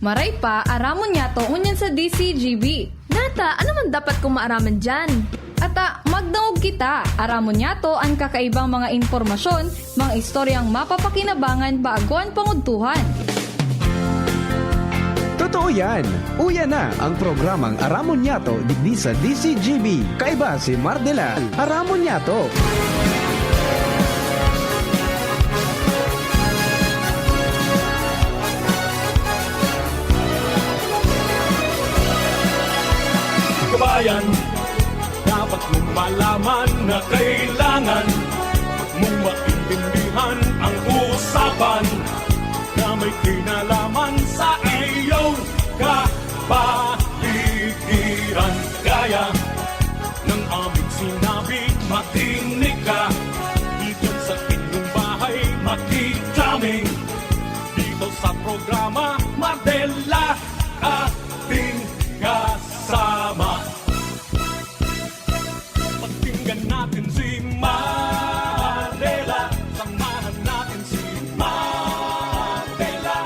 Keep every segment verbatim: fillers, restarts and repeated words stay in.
Maray pa, aramon niyato ngunyan sa D C G B. Nata, ano man dapat kong maaraman diyan? Ata, magdangog kita. Aramon niyato an kakaibang mga impormasyon, mga istoryang mapapakinabangan bago an pangudtuhan. Totoo yan! Uya na ang programang Aramon Niyato digdi sa D C G B. Kaiba si Mardela. Aramon Niyato! Kabayan, dapat mong malaman na kailangan mong maintindihan ang usapan na may kinalaman sa iyong kapaligiran. Kaya ng aming sinabi, makinig ka. Dito sa inyong bahay, makikita kami. Dito sa programa, Mardela, ating kasama. Pakinggan natin si Mardela. Samahan natin si Mardela.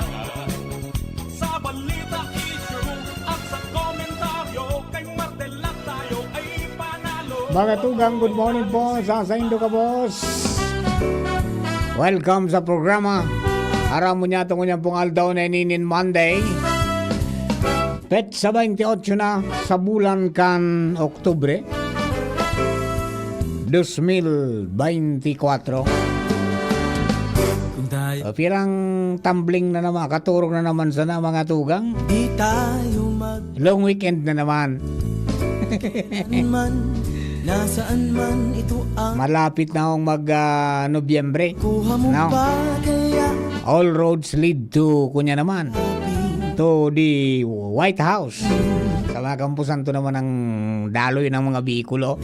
Sa balita, issue at sa komentaryo, kay Mardela tayo ay panalo. Mga tugang, good morning po sa saindo ka, boss. Welcome sa programa. Aram mo niya, tungo niya pong aldaw na ininin Monday. Petsa twenty-eight na sa bulan kan Oktubre, dos mil beintikwatro. Kung tayo O, pirang tumbling na naman, katurog na naman sana, mga tugang. Di tayo mag- Long weekend na naman. Man, nasaan man ito ang Malapit na akong mag, ah, Nobyembre. Kuha mo No? ba kaya? All roads lead to, kunya naman, to the White House. Sa mga kampusan to naman ang daloy ng mga bikulo.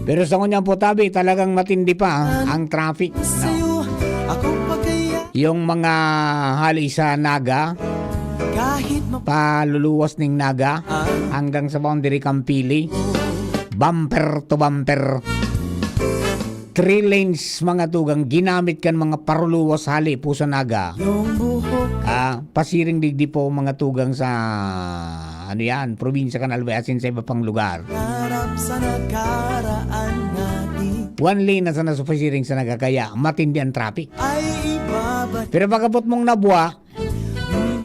Pero sa kunyang putabi, talagang matindi pa ang traffic. No? Sa'yo, ako pa kaya? Yung mga hali sa Naga, Kahit ma- paluluwas ning Naga, Ah. hanggang sa boundary Campili, bumper to bumper. Three lanes, mga tugang, ginamit kan mga paruluwas hali po sa Naga. Yung buhok. Ah, pasiring digdi po, mga tugang, sa, ano yan, probinsya kan Albay, asin sa iba pang lugar. Harap sa nakaraan natin. One lane na sana sa pasiring sa Naga, kaya matindi ang traffic. Ay, ibabalik. Pero pag-abot mong Nabua,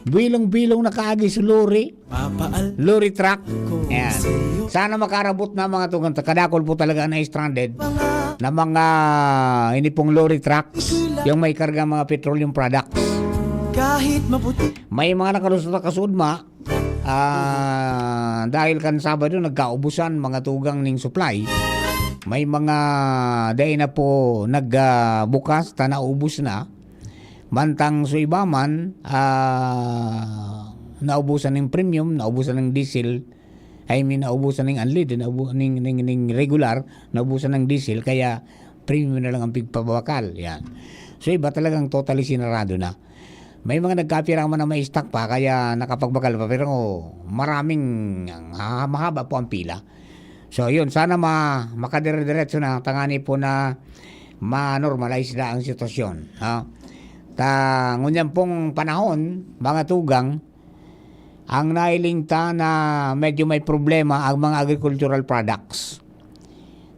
bilong-bilong na kaagi sa lori. Papaal- Lorry truck. Ayan. Sana makarabot na, mga tugang, kadakol po talaga na stranded na mga ini pong lorry trucks, yung may karga mga petroleum products. Kahit maputi. May mga nakalusot na kasudma, ah, dahil kan Sabado nagkaubusan, mga tugang, ning supply. May mga dai na po nagbukas, ta naubos na. Mantang sa iba man, ah, naubusan ning premium, naubusan ning diesel, I mean, naubusan ning unleaded, naubu-, ning, ning, ning regular, naubusan ng diesel, kaya premium na lang ang pigpabakal. Yan. So, iba talagang totally sinarado na. May mga nagkapira man na may stock pa, kaya nakapagbakal pa, pero maraming, ah, mahaba po ang pila. So, yun, sana ma-, makadire-diretso na, tangani po na ma-normalize na ang sitwasyon, ha? Ta, ngunyan pong panahon, mga tugang, ang nailing ta na medyo may problema ang mga agricultural products.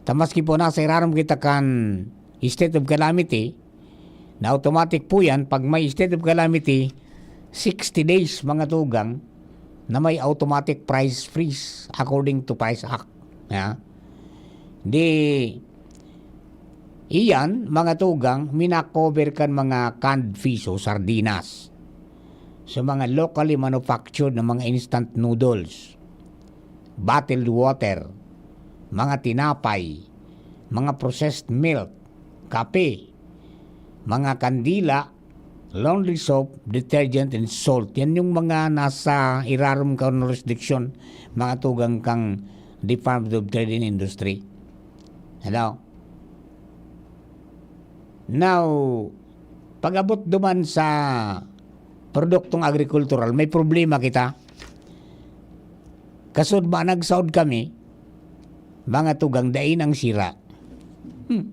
Ta maski po nasa irarom kita kan state of calamity, na automatic po yan, pag may state of calamity, sixty days, mga tugang, na may automatic price freeze according to Price Act. Ya. Di, iyan, mga tugang, mina-cover kan mga canned fish o sardinas. Sa mga locally manufactured na mga instant noodles, bottled water, mga tinapay, mga processed milk, kape, mga kandila, laundry soap, detergent, and salt. Yan yung mga nasa irarom kan jurisdiction, mga tugang kan Department of Trade and Industry. Hello? Now, pag-abot duman sa produktong agrikultural, may problema kita. Kasud ba nagsaod kami, mga tugang, dai nang sira. Hmm.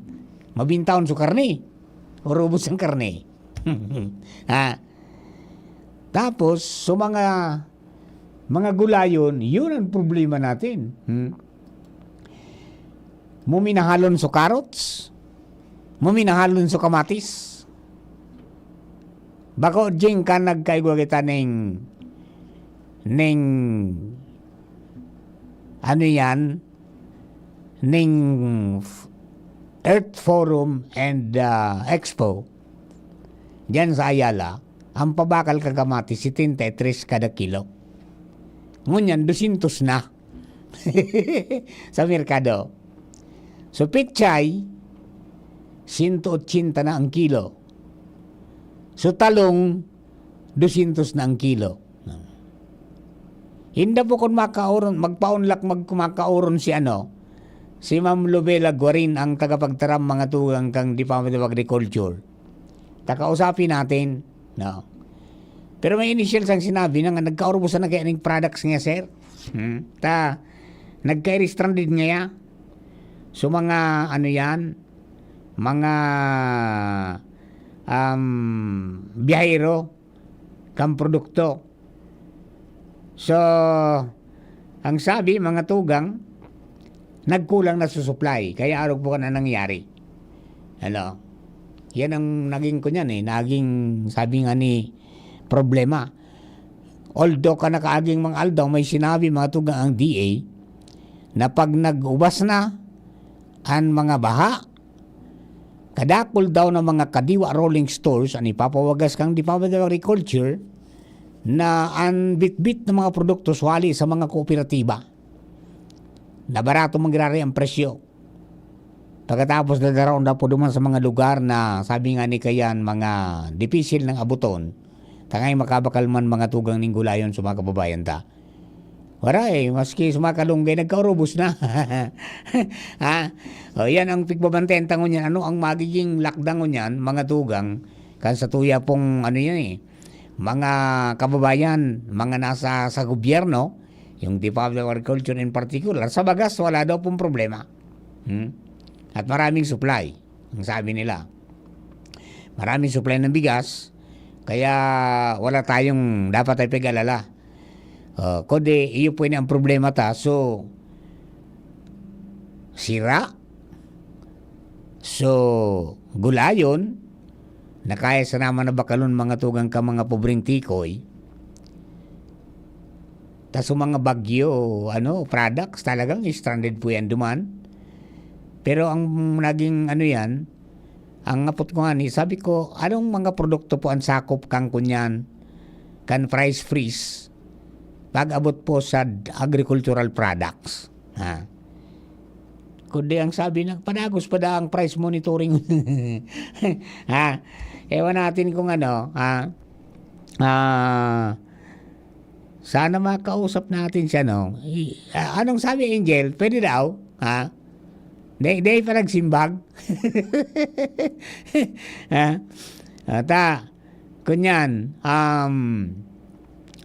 Mabintaon sa karne. Urubos ang karne. Ha? Tapos, so mga, mga gulayon, yun ang problema natin. Hmm? Muminahalon so carrots, muminahalon so kamatis. Bako, Jing, ka nagkaigwa kita ning, ning, ano yan? Ning Earth Forum and, ah, Expo. Diyan sa Ayala, ang pabakal ka kamatis, setenta y tres kada kilo. Ngunyan, dosyentos na. Sa merkado. So, pechay, sento ochenta na ang kilo. So, talong, dosyentos na ang kilo. Inda po kun makauron, magpaunlak, mag-, makauron si ano, si Ma'am Lovella Guarin, ang tagapagtaram, mga tugang, kan Department of Agriculture. Kakausapin natin, no? Pero may initial sang sinabi na nga, nagkaurbusan na kaya ning products niya, sir. Hmm? Ta, nagka-stranded ngaya. So, mga, ano yan, mga, um, biyahero, kan produkto. So, ang sabi, mga tugang, nagkulang na sa supply, kaya arog po ka na nangyari. Ano? Yan ang naging, kunyan eh, naging, sabi nga ni, problema. Although ka nakaaging mga aldaw, may sinabi, mga tugang, ang D A, na pag nag-ubas na an mga baha, kadakul daw na mga kadiwa rolling stores an ipapawagas kan Department of Agriculture na an bitbit na mga produkto swali sa mga kooperatiba na barato mangyari ang presyo. Pagkatapos dadaraon daw po duman sa mga lugar na sabi nga ni kayan, mga dipisil nang abuton, tangay makabakal man mga tugang ning gulayon sa mga kababayan ta. Waray, maski sa mga kalunggay, nagkaurubos na. Ha? O, yan ang pigbabantayan ta ngunyan. Ano ang magiging lakdang ngunyan, mga tugang, kan sa tuya pong, ano yan eh, mga kababayan, mga nasa sa gobyerno, yung Department of Agriculture in particular, sa bagas, wala daw pong problema. Hmm? At maraming supply, ang sabi nila. Maraming supply ng bigas, kaya wala tayong dapat ay pag-alala. Oh, kundi, iyo po ini ang problema ta. So, sira. So, gulayon, na kaya sana man na bakalon mga tugang ka mga pobreng tikoy. Ta sa mga bagyo, ano, products, talagang stranded po yan duman. Pero ang naging, ano yan, ang ngapot ko nga ni, sabi ko, "Anong mga produkto po ang sakop kang kunyan, kan price freeze, pag-abot po sa agricultural products?" Ha? Kundi ang sabi na, "Padagos pa da ang price monitoring." Ha? Ewan natin kung ano, ha? Ah, sana makausap natin siya, no? I-, ah, anong sabi, Angel? Pwede daw? Ha? Dai, dai pa nagsimbag? Ha? Ah, ta, kunyan, um,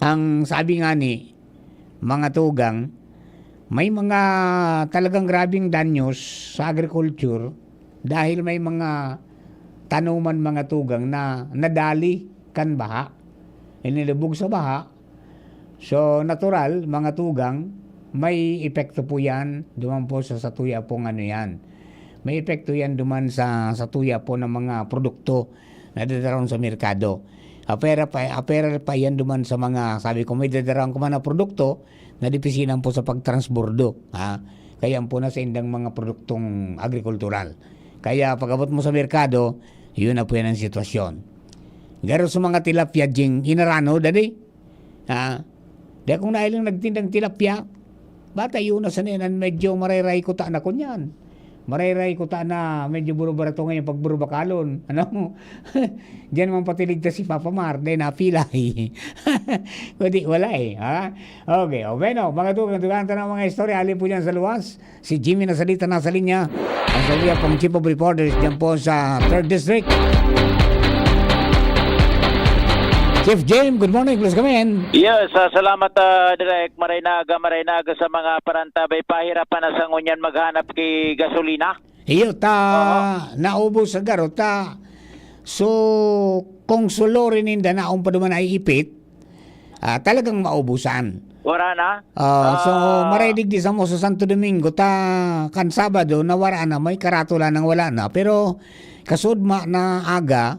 ang sabi nga ni mga tugang, may mga talagang grabing danyos sa agriculture dahil may mga tanuman, mga tugang, na nadali kan baha. Inilubog sa baha. So, natural, mga tugang, may epekto po yan duman po sa, sa tuya pong ano yan. May epekto yan duman sa, sa tuya po ng mga produkto na dadaron sa merkado. Apera pa, apera pa yan duman sa mga, sabi ko, may dadaron ko man na produkto na dipisinan po sa pagtransbordo. Ha? Kaya po na sa indang mga produktong agrikultural. Kaya pag-abot mo sa merkado, yun na po yan ang sitwasyon. Garo sa mga tilapia, Jing, inarano, dadi? Ha? Di akong nailang nagtindang tilapia. Bata yun na sana yan, medyo marayray ko ta na kunyan. Marayray ko ta na medyo burubarato ngayon pag burubakalon. Ano? Diyan man patiligtas si Papa Mar, dahil napilay. Kundi wala eh, ha? Okay, o bueno, mga tugang-tugang, ito na ang mga istorya, alin po dyan sa luwas? Si Jimmy Nasalita nasa linya. Ang sabi niya pong Chief of Reporters dyan po sa Third District. Chief Jim, good morning, please come in. Yes, ah, salamat, ah, Direk. Maray na aga, maray na aga sa mga parantabay. Pahirapan na sa ngunyan maghanap ki gasolina. Iyo, ta, Oo. naubos sa garot, ta. So, kung sulorin ninda na, ang pa duman ay ipit, ah, talagang maubusan. Wala na? Ah, so, Ah. maray digdi sa mo sa Santo Domingo, ta kan Sabado, nawara na, may karatula nang wala na. Pero, kasudma na aga,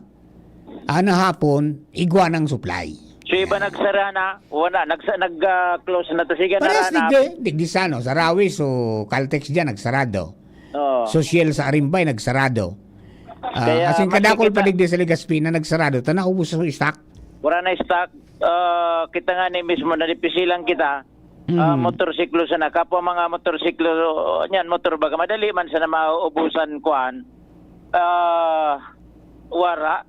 ah, na hapon, igwa ng supply. So, iba nagsara na? Wala. Nagsa, nag, ah, close na to. Sige, Parehas nara na. digdi, digdi sa, no, sa Rawis o Caltex dyan, nagsarado. Oo. So, Shell sa Arimbay, nagsarado. Ah, Kaya as in, kadakol makikita- pa digdi sa Legazpi na nagsarado. Ta naubos sa stock. Wala na stock. Ah, kita nga ni mismo, nadipisilan kita. Ah, Mm. motorsiklo sana. Kapwa mga motorsiklo, niyan, motor baga. Madali man sana mauubusan, kuan. Ah, wara.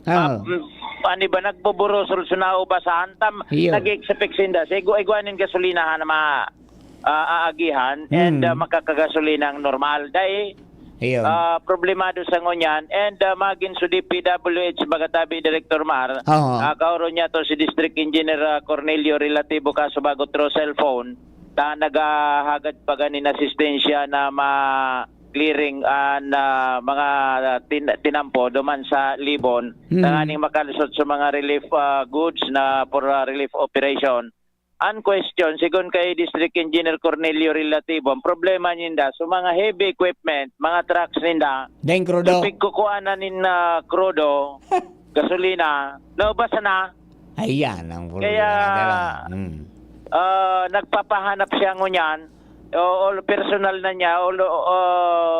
Ah. Ah, mm, ano ba, nagbuburusol sa naubasan. Tam, Iyo. nag-expect sinda. Sa igwa-igwa nin gasolinahan na ma, ah, aagihan and, Mm. ah, makakagasolina ang normal. Dahil Iyo. ah, problemado sa ngunyan. And, ah, magin sa D P W H, magatabi, Director Mar, Oo. ah, kaoro niya to si District Engineer, ah, Cornelio Relativo Casubago through cellphone, ta naghahagad pa ganin asistensya na ma-clearing an, ah, mga tin-, tinampo duman sa Libon, Mm. tanganing makalusot sa mga relief, ah, goods na for, ah, relief operation. An question, sigon kay District Engineer Cornelio Relativo, ang problema ninda, so mga heavy equipment, mga trucks ninda, Deng krudo. pigkukuan na nin, ah, krudo, gasolina, naubas na. Ayan ang problema Kaya- natin. Hmm. Ah, nagpapahanap siya ngunyan, o, o personal na niya, o, o,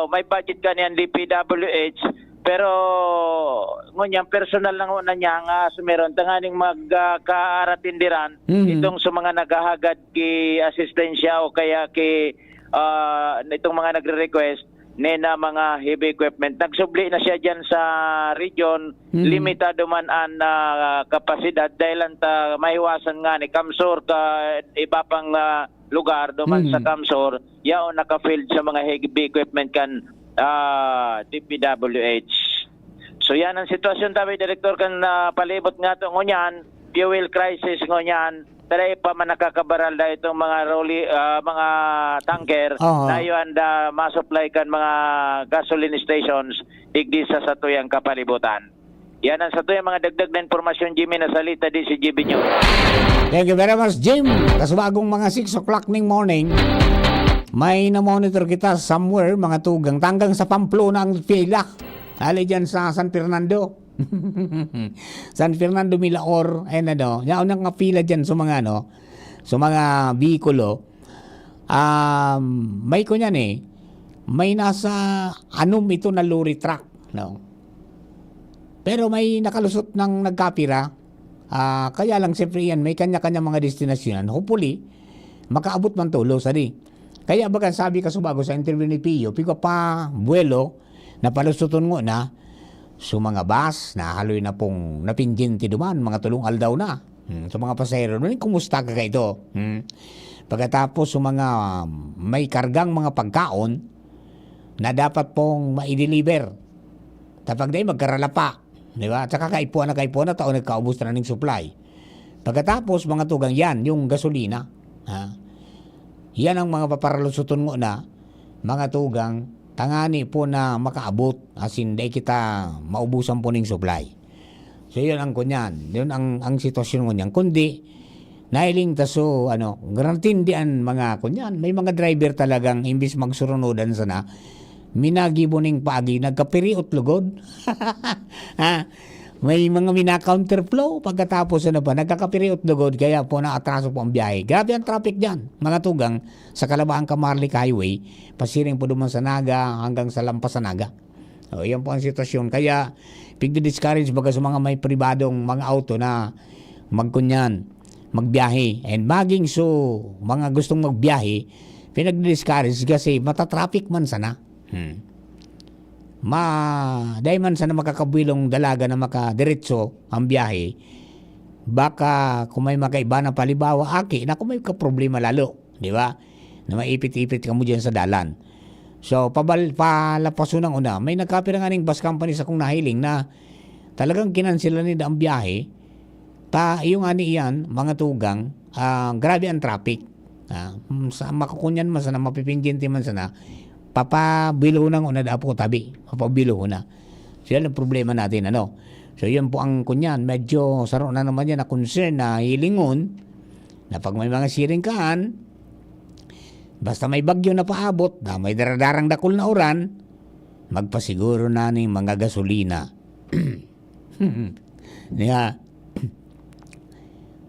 may budget ka niyan D P W H, pero ngunyan personal na ngunyan niya nga sumeron, tanganing mag, ah, kaaratindiran Mhm. itong sa mga naghahagad ki asistensya o kaya ki, ah, itong mga nagre-request ni na mga heavy equipment. Nagsubli na siya diyan sa region, Mhm. limitado man ang, ah, kapasidad dahil lang ta mahiwasan nga ni Kamsur ka iba pang, ah, lugar duman Mhm. sa Kamsur, yaon naka-field sa mga heavy equipment kan, ah, D P W H. So yan ang sitwasyon, tabi, Direktor, kan, ah, palibot nga to ngunyan, fuel crisis ngunyan, taray pa man nakakabaral na itong mga roli-, ah, mga tanker Oo. na iyo anda masupply kan mga gasoline stations digdi sa satuyang kapalibutan. Yan ang satuyang mga dagdag na impormasyon, Jimmy, na salita di si G B News. Thank you very much, Jim. Kasubagong mga six o'clock ning morning, may na-monitor kita somewhere, mga tugang. Tanggang sa Pamplona ang pila. Ali dyan sa San Fernando. San Fernando, Milaor, and ano, yaon ang pila dyan sa mga, ano, sa mga bihikulo. Um, may kunyan eh, may nasa anom ito na lorry truck, no? Pero may nakalusot ng nagkapira. Ah, kaya lang, siyempre yan, may kanya-kanya mga destinasyon. Hopefully, makaabot man tulo, sadi. Kaya baga sabi kasubago sa interview ni Pio, pigo pa buwelo, napalusoton ngona, so mga bus, nahaloy na pong napinjinti duman, mga tulong aldaw na. Hmm, so mga pasahero, "Ngunyan, kumusta ka kaito?" Hmm. Pagkatapos, so mga, um, may kargang mga pagkaon na dapat pong ma-deliver. Tapag dai magkaralapa, di ba? At saka kaipuan na kaipuan na, tao nagkaubos na ning supply. Pagkatapos, mga tugang, yan, yung gasolina. Ha? Yan ang mga paparalusoton ngona, mga tugang, tangani po na makaabot, asin dai kita maubusan po ning supply. So, yun ang kunyan. Yun ang, ang sitwasyon ngunyan. Kundi, nahiling ta so, ano, garantindian mga kunyan. May mga driver talagang imbis magsurunodan sana, minagibo ning paagi, nagkapiriot lugod. Ha? May mga mina-counterflow, pagkatapos ano pa, nagkakapiriot lugod, kaya po naatraso po ang biyahe. Grabe ang traffic dyan, mga tugang, sa Calabaan-Camarleca Highway, pasiring po duman sa Naga hanggang sa Lampas sa Naga. O, yan po ang sitwasyon. Kaya, pigdi-discourage baga sa mga may pribadong mga auto na magkunyan, magbiyahe. And maging so, mga gustong magbiyahe, pinagdi-discourage kasi matatraffic man sana. Hmm. Ma, dai man sana makakabuwelong dalaga na makadiretso ang biyahe. Baka kung may makaiba na palibawa, aki, naku, may kaproblema lalo, di ba? Na maipit-ipit kamo diyan sa dalan. So, pabal-, palapason ang una. May nagkapira nga ning bus company sa kong nahiling na talagang kinansilan nila ang biyahe. Ta, iyo nga ni iyan, mga tugang, ah, grabe ang traffic. Ah, mm, sa makukunyan man sana, mapipinjinti man sana, papabiluhon na ngona dapo tabi. Papabiluhon na. So, yan ang problema natin, ano? So, yun po ang kunyan. Medyo saro na naman yan na concern na hilingon na pag may mga siring kaan, basta may bagyo na paabot, na may daradarang dakul na uran, magpasiguro na ning mga gasolina. Niya,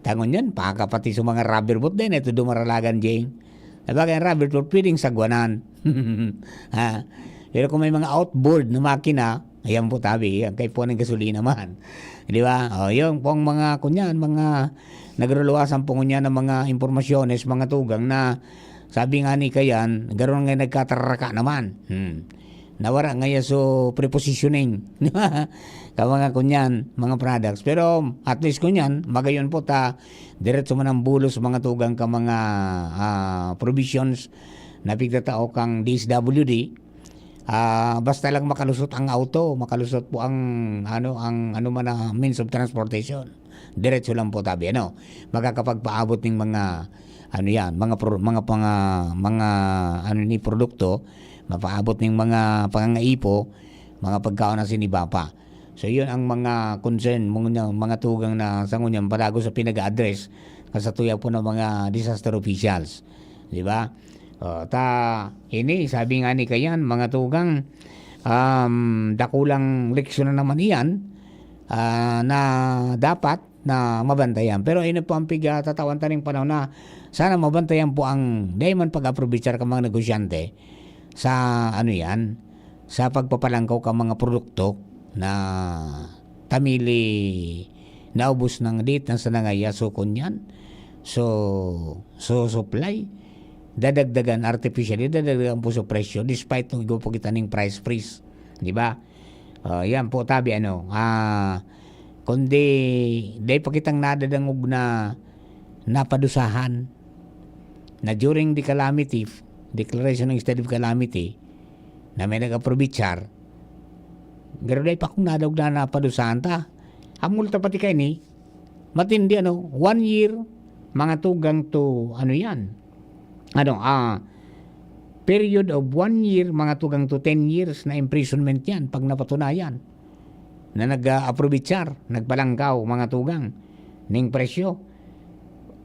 tangon yan, pakapati sa mga rubber boat din, ito dumaralagan, Jing. Sabagay, ang rubber boat, pwedeng sagwanan. Ha? Pero kung may mga outboard na makina, ayan po, tabi, yan, kay po ng gasolina man. Di ba? O, yung pong mga, kunyan, mga nagruluwasan po ngunyan ng mga impormasyones, mga tugang na sabi nga ni Kayan, garo nga nagkatararaka naman. Hmm. Nawara nga ya so prepositioning. Di ba? Ka mga kunyan, mga products. Pero at least kunyan, magayon po ta, diretso man ang bulos, mga tugang ka mga, ah, provisions na pigtatao kang D S W D. Ah, basta lang makalusot ang auto, makalusot po ang, ano, ang, ano man na means of transportation. Diretso lang po tabi, ano, makakapagpaabot ning mga, ano yan, mga pro-, mga panga-, mga, ano ni, produkto, mapaabot ning mga pangangaipo, mga pagkaon na sinibapa. So, yun ang mga concern, mga, mga tugang na sa ngunyan, palago sa pinag-a-address, kasatuya po ng mga disaster officials. Di ba? O, ta, ini, sabi nga ni Kayan, mga tugang, um, dakulang leksyon na naman iyan, ah, na dapat na mabantayan. Pero ini po ang pigtatawan ta ning panahon na sana mabantayan po ang dai man pag-aprobichar ka mga negosyante sa, ano yan, sa pagpapalangkaw ka mga produkto na tamili naubos ng date na sa nangaya, so kunyan. So, so supply, dadagdagan artificially, dadagdagan po sa presyo despite nung igwa po kita ning price freeze. Di ba? Ah, yan po, tabi, ano, ah, kundi, dai pa kitang nadadangog na napadusahan na during the calamity, declaration ng state of calamity, na may nag-aprobichar, pero dai pa akong nadangog na napadusahan ta. Ang multa pati kaini, matindi, ano, one year, mga tugang to, ano yan, ano, ah, period of one year, mga tugang to ten years na imprisonment yan pag napatunayan na nag-aprobichar, nagpalangkaw, mga tugang, ning presyo.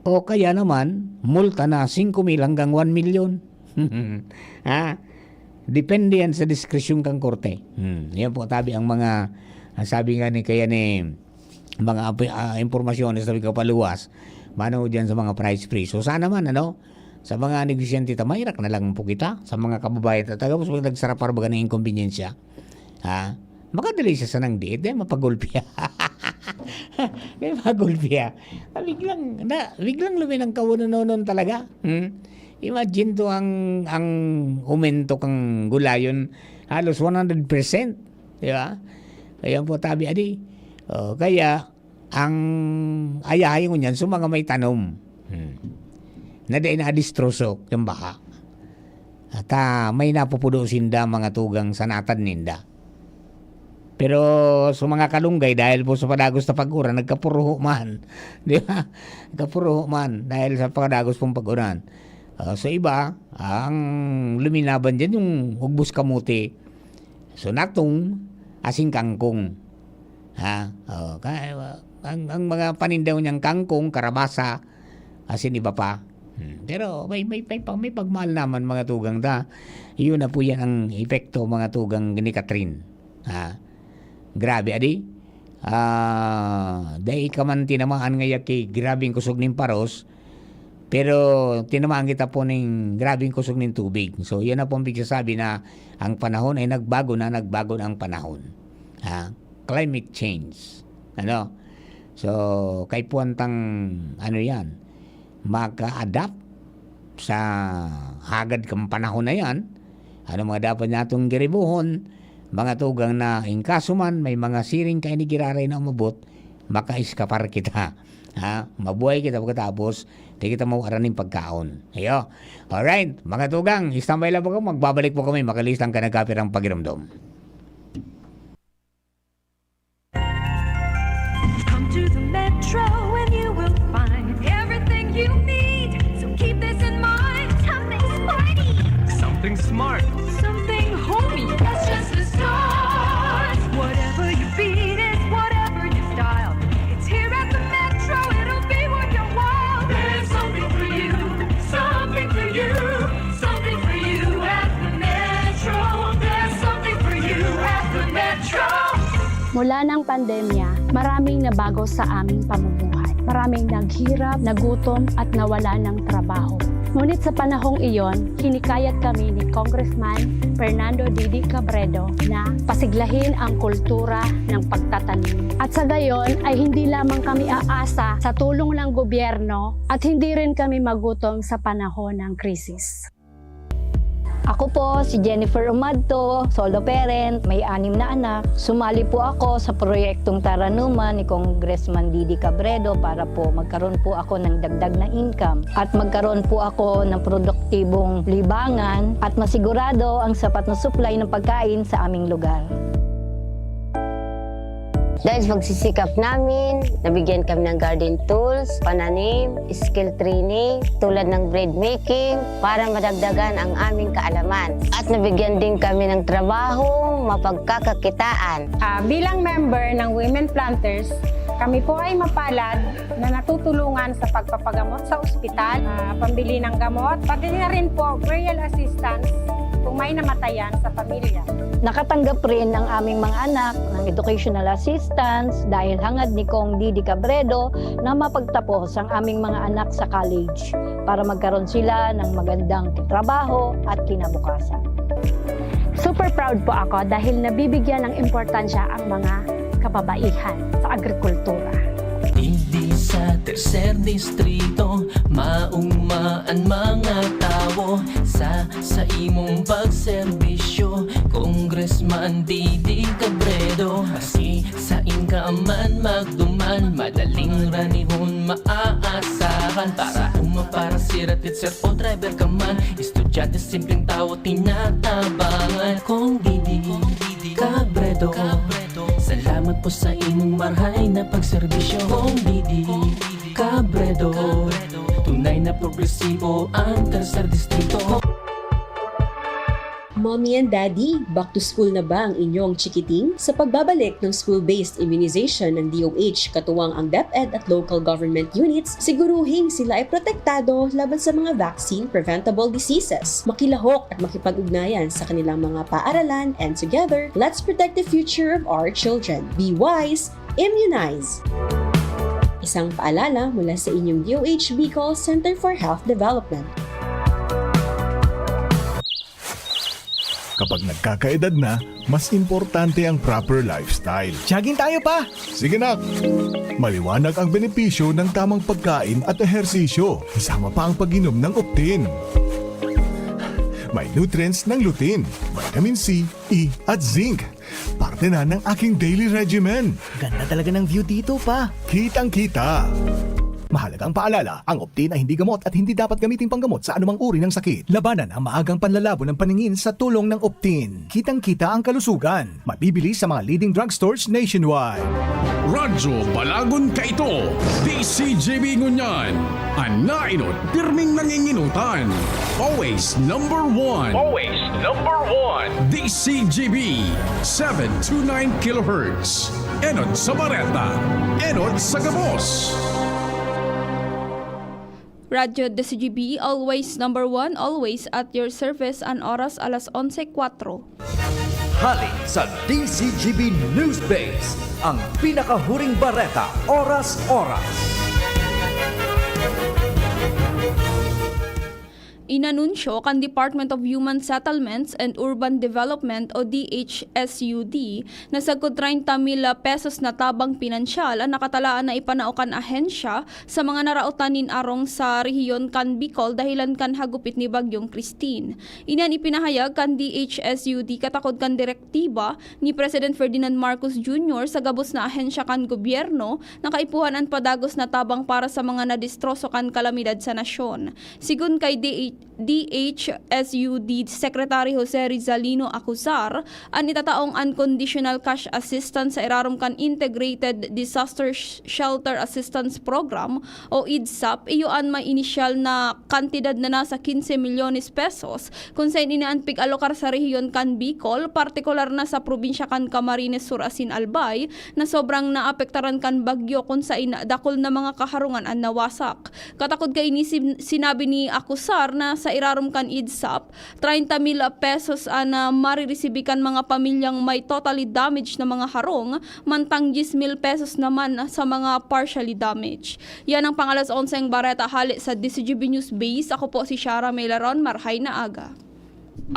O kaya naman, multa na singko mil hanggang one milyon. Ha? Depende yan sa diskresyon kang korte. Hmm. Yan po, tabi ang mga, ang sabi nga ni, kaya ni, mga api-, ah, impormasyon na sabi ko paluwas, mano diyan sa mga price freeze. So, sana man, ano, sa mga negosyante ta, mairak na lang po kita, sa mga kababayan ta, tapos pag nagsarapar baga ng inkonbensya, ha? Makadali siya sa nang diit, dahil mapagulpi. Dahil mapagulpi, ha? Ah, biglang, na, biglang luminang kawo nonon talaga. Hmm? Imagine to ang, ang umento kang gulayon, halos one hundred percent. Di ba? Kaya po, tabi, adi. O, kaya, ang ayahay ngunyan, so mga may tanom. Hmm. Na dai na adistroso, yung baha. At, ah, may napupudo sinda, mga tugang sa natad ninda. Pero sa mga kalunggay, dahil po sa padagos na pag-uran, nagkapuruho man. Di ba? Nagkapuruho man dahil sa padagos pong pag-uran. Ah, sa iba, ang luminaban dyan, yung ugbos kamote. So, natong, asin kangkong. Ha? Oh, kaya, ang, ang mga paninda niyang kangkong, karabasa, asin iba pa. Hmm. Pero may, may, may, may pagmahal naman, mga tugang ta. Iyon na po yan ang epekto, mga tugang ni Catherine. Ha? Grabe, adi. Ah, dai ka man tinamaan ngaya ki grabeng kusog nin paros, pero tinamaan kita po ning grabeng kusog nin tubig. So, yan na po ang pigsasabi na ang panahon ay nagbago na, nagbago na ang panahon. Ha? Climate change. Ano? So, kaipuhan tang, ano yan, maka-adapt sa hagad kang panahon na yan. Ano mga dapat natong giribuhon? Mga tugang na, in kaso man, may mga siring kaini giraray na umabot, makaiskapar kita. Ha? Mabuhay kita pagkatapos, di kita mawaran nin pagkaon. Iyo. Alright, mga tugang, standby lang po kamo, magbabalik po kami, makalihis lang ka nagkapirang pagiromdom. Come to the Metro and you will find everything you need. So keep this in mind. Something sporty. Something smart. Something homey. That's just the start. Whatever your beat is, whatever Mula ng pandemya, maraming nabago sa aming pamumuhay. Maraming naghirap, nagutom, at nawala ng trabaho. Ngunit sa panahong iyon, hinikayat kami ni Congressman Fernando Didi Cabredo na pasiglahin ang kultura ng pagtatanim. At sa gayon ay hindi lamang kami aasa sa tulong ng gobyerno at hindi rin kami magutom sa panahon ng krisis. Ako po si Jennifer Umadto, solo parent, may anim na anak. Sumali po ako sa proyektong Taranuman ni Congressman Didi Cabredo para po magkaroon po ako ng dagdag na income at magkaroon po ako ng produktibong libangan at masigurado ang sapat na supply ng pagkain sa aming lugar. Dahil sa pagsisikap namin, nabigyan kami ng garden tools, pananim, skill training, tulad ng bread making, para madagdagan ang aming kaalaman. At nabigyan din kami ng trabaho, mapagkakakitaan. Ah, bilang member ng Women Planters, kami po ay mapalad na natutulungan sa pagpapagamot sa ospital, ah, pambili ng gamot, pati na rin po burial assistance kung may namatayan sa pamilya. Nakatanggap rin ang aming mga anak ng educational assistance dahil hangad ni Cong Didi Cabredo na mapagtapos ang aming mga anak sa college para magkaroon sila ng magandang trabaho at kinabukasan. Super proud po ako dahil nabibigyan ng importansya ang mga kababaihan sa agrikultura. Digdi sa tercer distrito, maugma an mga tawo sa saimong pagserbisyo, Congressman Didi Cabredo. Maski sain ka man magduman, madaling ranihon maaasahan. Para uma, para sira, teacher o driver ka man, estudyante, simpleng tawo, tinatabangan. Cong Didi Cabredo, salamat po sa imong marhay na pagserbisyo. Cong Didi Cabredo, tunay na progresibo ang tercer distrito. Mommy and Daddy, back to school na ba ang inyong chikiting? Sa pagbabalik ng school-based immunization ng D O H, katuwang ang DepEd at local government units, siguruhing sila ay protektado laban sa mga vaccine-preventable diseases. Makilahok at makipag-ugnayan sa kanilang mga paaralan, and together, let's protect the future of our children. Be wise, immunize! Isang paalala mula sa inyong D O H Bicol Center for Health Development. Kapag nagkakaedad na, mas importante ang proper lifestyle. Jogging tayo, Pa! Sige, nak! Maliwanag ang benepisyo ng tamang pagkain at ehersisyo, kasama pa ang pag-inom ng Optin. May nutrients ng lutein, vitamin C, E at zinc. Parte na ng aking daily regimen. Ganda talaga ng view dito, Pa. Kitang-kita. Mahalagang paalala, ang Optin ay hindi gamot at hindi dapat gamiting panggamot sa anumang uri ng sakit. Labanan ang maagang panlalabo ng paningin sa tulong ng Optin. Kitang-kita ang kalusugan. Mabibili sa mga leading drugstores nationwide. Radyo Balagon kaito, D C G B ngunyan. An naenot, pirming nanginginutan. Always number one. Always number one. D C G B, seven two nine kilohertz. Enot sa bareta, enot sa gabos. Radyo D C G B, always number one, always at your service, an oras alas onse kwatro. Hali sa D C G B News Base, ang pinakahuring bareta, oras-oras. Inanunsyo kan Department of Human Settlements and Urban Development o D H S U D na sagkod treinta mil pesos na tabang pinansyal an nakatalaan na ipanao kan ahensya sa mga naraotan nin arong sa rehiyon kan Bicol dahelan kan hagupit ni Bagyong Christine. Ini an ipinahayag kan D H S U D katakod kan direktiba ni President Ferdinand Marcos Junior sa gabos na ahensya kan gobyerno na kaipuhan an padagos na tabang para sa mga nadistroso kan kalamidad sa nasyon. Sigon kay D H, D H S U D Secretary Jose Rizalino Acuzar, an itataong unconditional cash assistance sa irarom kan Integrated Disaster Sh-, Shelter Assistance Program o IDSAP, iyo an may inisyal na kantidad na nasa quince milyones pesos, kun saen ini an pig-alokar sa rehiyon kan Bicol, partikular na sa probinsya kan Camarines Sur asin Albay, na sobrang naapektaran kan bagyo, kun saen dakul na mga kaharungan an nawasak. Katakod kaini, sin-, sinabi ni Acuzar na sa irarom kan EDSAP, treinta mil pesos an, ah, mariresibi kan mga pamilyang may totally damaged na mga harong, mantang diyes mil pesos naman sa mga partially damaged. Yan ang pang-alas onseng bareta hale sa D Z G B News Base. Ako po si Shara Melaron. Marhay na aga.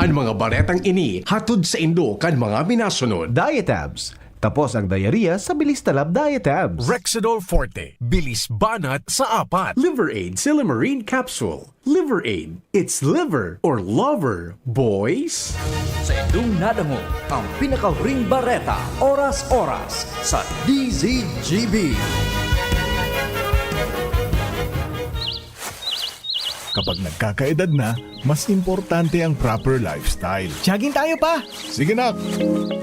An mga baretang ini hatod saindo kan mga minasunod. Diatabs. Tapos ang diarrhea sa Bilis Talab Diatabs. Rexidol Forte, bilis banat sa apat. Liver Aid Silymarin Capsule. Liver Aid, it's liver or lover, boys. Sa indong nadangog ang pinakahuring bareta, oras-oras, sa D Z G B. Kapag nagkakaedad na, mas importante ang proper lifestyle. Jogging tayo, pa! Sige, nak!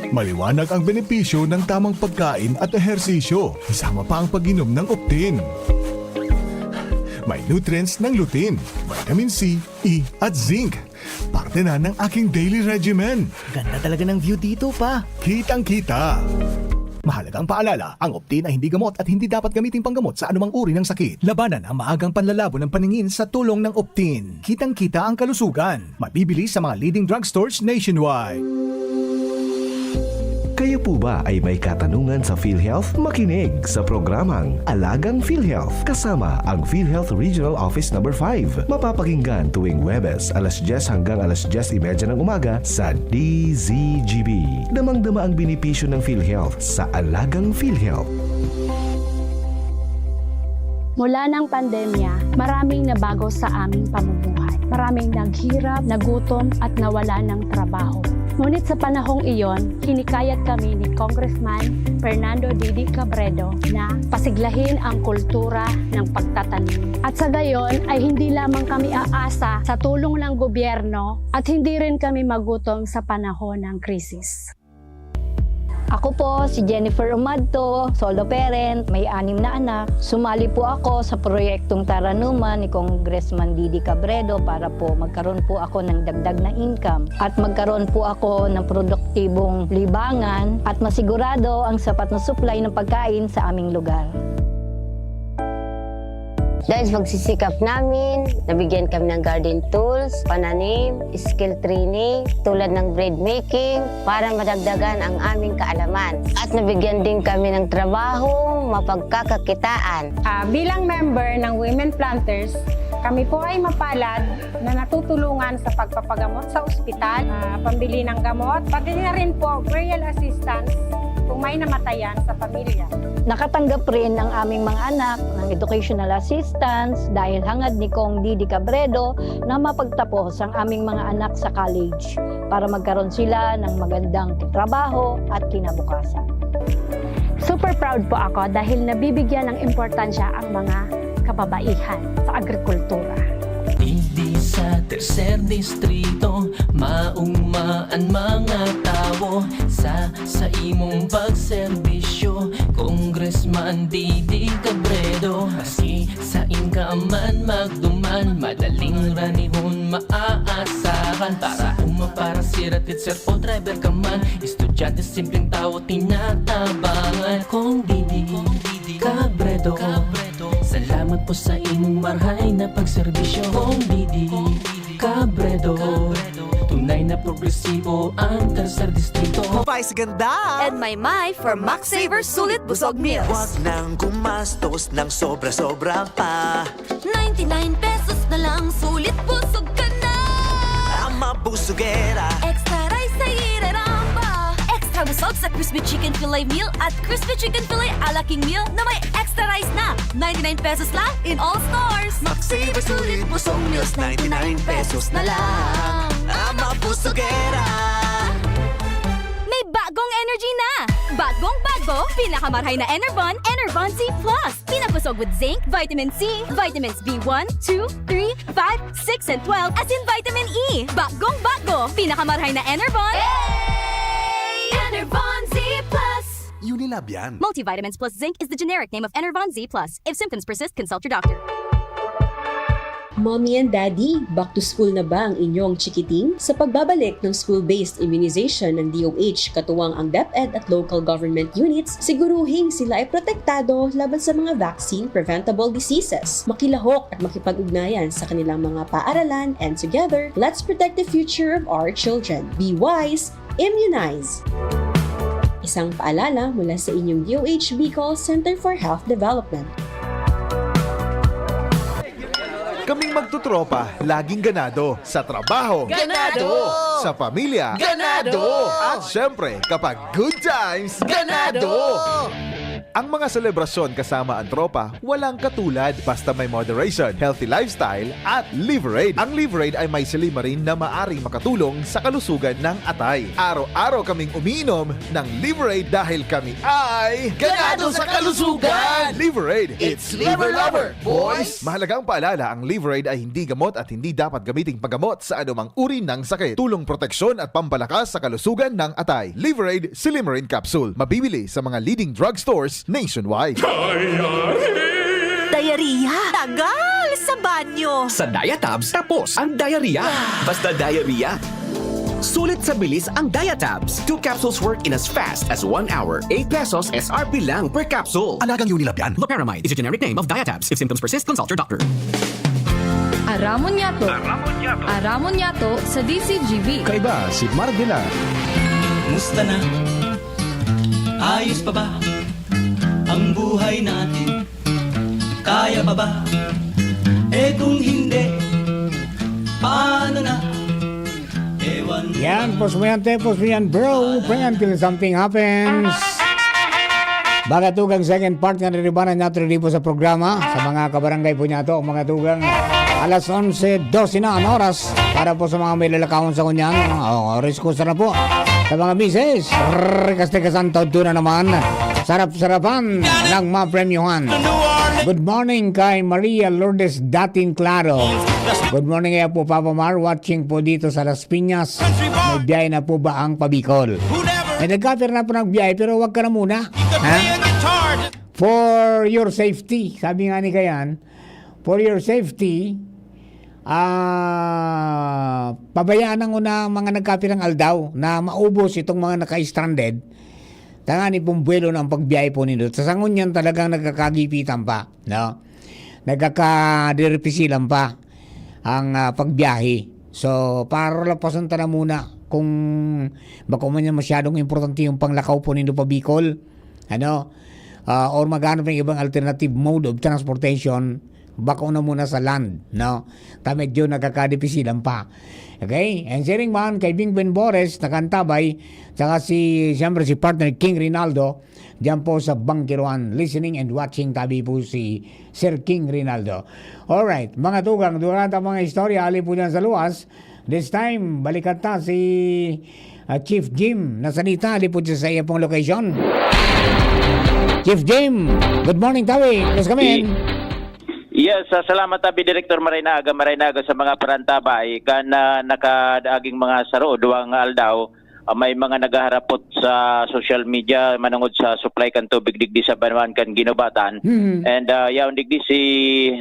Maliwanag ang benepisyo ng tamang pagkain at ehersisyo, kasama pa ang pag-inom ng Optin. May nutrients ng lutein, vitamin C, E, at zinc. Parte na ng aking daily regimen. Ganda talaga ng view dito, pa. Kitang-kita. Mahalagang paalala, ang Optin ay hindi gamot at hindi dapat gamiting panggamot sa anumang uri ng sakit. Labanan ang maagang panlalabo ng paningin sa tulong ng Optin. Kitang-kita ang kalusugan. Mabibili sa mga leading drugstores nationwide. Kayo po ba ay may katanungan sa PhilHealth? Makinig sa programang Alagang PhilHealth kasama ang PhilHealth Regional Office Number five. Mapapakinggan tuwing Huwebes, alas dyes hanggang alas dyes y media ng umaga sa D Z G B. Damang-dama ang benepisyo ng PhilHealth sa Alagang PhilHealth. Mula ng pandemya, maraming nabago sa aming pamumuhay. Maraming naghirap, nagutom, at nawalan ng trabaho. Ngunit sa panahong iyon, hinikayat kami ni Congressman Fernando Didi Cabredo na pasiglahin ang kultura ng pagtatanim. At sa gayon ay hindi lamang kami aasa sa tulong ng gobyerno at hindi rin kami magutom sa panahon ng krisis. Ako po si Jennifer Umadto, solo parent, may anim na anak. Sumali po ako sa proyektong Taranuman ni Congressman Didi Cabredo para po magkaroon po ako ng dagdag na income at magkaroon po ako ng produktibong libangan at masigurado ang sapat na supply ng pagkain sa aming lugar. Dahil sa pagsisikap namin, nabigyan kami ng garden tools, pananim, skill training, tulad ng bread making, para madagdagan ang aming kaalaman. At nabigyan din kami ng trabaho, mapagkakakitaan. Ah, bilang member ng Women Planters, kami po ay mapalad na natutulungan sa pagpapagamot sa ospital, ah, pambili ng gamot, pati na rin po burial assistance kung may namatayan sa pamilya. Nakatanggap rin ang aming mga anak ng educational assistance dahil hangad ni Cong Didi Cabredo na mapagtapos ang aming mga anak sa college para magkaroon sila ng magandang trabaho at kinabukasan. Super proud po ako dahil nabibigyan ng importansya ang mga kababaihan sa agrikultura. Digdi sa Tercer Distrito, mauma an mga tawo sa, sa imong pagserbisyo, Congressman Didi Cabredo. Maski sain ka man magduman, madaling ranihon maaasahan. Para uma, para sira, teacher o driver ka man, estudyante, simpleng tawo, tinatabangan. Cong Didi Cabredo, salamat po sa imong marhay na pagserbisyo. Cong Didi Cabredo, tunay na progresibo ang Tercer Distrito. Pais ganda! And may may for Max Saver Sulit Busog Meals. Huwag nang gumastos ng sobra-sobra pa. Ninety-nine pesos na lang, sulit busog ka na! Ama busugera! Extra rice sa iraramba! Extra busog sa crispy chicken fillet meal at crispy chicken fillet a la king meal na may extra rice na. Ninety-nine pesos lang in all stores. Max Saver Sulit Busog Meals, ninety-nine pesos na lang. Ama busugera! May bagong energy na! Bagong bago, pinakamarhay na Enervon, Enervon Z plus. Pinabusog with zinc, vitamin C, vitamins B one, two, three, five, six, and twelve, as in vitamin E. Bagong bago, pinakamarhay na Enervon. Enervon Z plus. Unilab yan. Multivitamins plus zinc is the generic name of Enervon Z plus. If symptoms persist, consult your doctor. Mommy and Daddy, back to school na ba ang inyong chikiting? Sa pagbabalik ng school-based immunization ng D O H, katuwang ang DepEd at local government units, siguruhing sila ay protektado laban sa mga vaccine-preventable diseases. Makilahok at makipag-ugnayan sa kanilang mga paaralan, and together, let's protect the future of our children. Be wise, immunize! Isang paalala mula sa inyong D O H Bicol Center for Health Development. Kaming magtotropa, laging ganado. Sa trabaho. Ganado! Sa pamilya. Ganado! At syempre, kapag good times. Ganado! Ang mga selebrasyon kasama ang tropa, walang katulad. Basta may moderation, healthy lifestyle, at Liverade. Ang Liverade ay may silymarin na maaring makatulong sa kalusugan ng atay. Araw-araw kaming umiinom ng Liverade dahil kami ay Ganado sa kalusugan! Liverade, It's Liver Lover, boys! Mahalagang paalala, ang Liverade ay hindi gamot at hindi dapat gamiting panggamot sa anumang uri ng sakit. Tulong proteksyon at pampalakas sa kalusugan ng atay. Liverade Silymarin Capsule. Mabibili sa mga leading drugstores nationwide. Diarrhea? Tagal sa banyo! Sa Diatabs, tapos ang diarrhea. Basta diarrhea. Sulit sa bilis ang Diatabs. Two capsules work in as fast as one hour. Eight pesos S R P lang per capsule. Alagang Unilab yan. Loperamide is a generic name of Diatabs. If symptoms persist, consult your doctor. Aramon Yato. Aramon Yato sa D C G B. Kaiba si Mark Villar. Musta na? Ayos pa ba ang buhay natin? Kaya pa ba? Eh kung hindi, paano na? Ewan mo Yan, post mo yan, te, post mo yan, bro. Pray until something happens. Mga tugang, second part nga naribanan natin dito sa programa. Sa mga kabarangay po niya to, mga tugang. Alas onse, dose na ang oras para po sa mga may lalakawan sa kunyan. Oh, oras ko na po. Sa mga misis, rikas-tikasan, todo na naman. Sarap-sarapan ng mga premyohan. Good morning kay Maria Lourdes Datin Claro. Good morning kaya po, Papa Mar, watching po dito sa Las Piñas. May biyahe na po ba ang pabikol? May nagkapir na po ng biyahe pero wag ka na muna. Ha? For your safety, sabi nga ni Kayan, for your safety, ah, pabayaan ang una mga nagkapirang aldaw na maubos itong mga naka-stranded. Tangani pong buwelo na ang pagbiyahe po nindo. Sa sangon yan talagang nagkakagipitan pa, no? Nagkakadiripisilan pa ang ah, pagbiyahe. So, paralapasan ta na muna kung bako man yan masyadong importante yung panglakaw po nindo pa Bicol. Ano? Ah, or maghanap ng ibang alternative mode of transportation, bako na muna sa land, no? Ta medyo nagkakadipisilan pa. Okay? And sharing man kay Bing Ben Bores, nakantabay, saka si, siyempre si partner King Rinaldo, diyan po sa Bangkiruan. Listening and watching tabi po si Sir King Rinaldo. Alright, mga tugang, durante ang mga istorya, ali po dyan sa luwas. This time, balikan ta si ah, Chief Jim na salita, ali po dyan sa iya pong location. Chief Jim, good morning, Tawi. Yes, come in. Yes, ah, salamat tabi Director Marinaga, Marinaga sa mga parantabay kan ah, nakadaaging mga saro, duwang aldaw, ah, may mga naghaharapot sa social media manungod sa supply kan tubig digdi sa banwaan kan Ginobatan. Mhm. And ah, yaon digdi si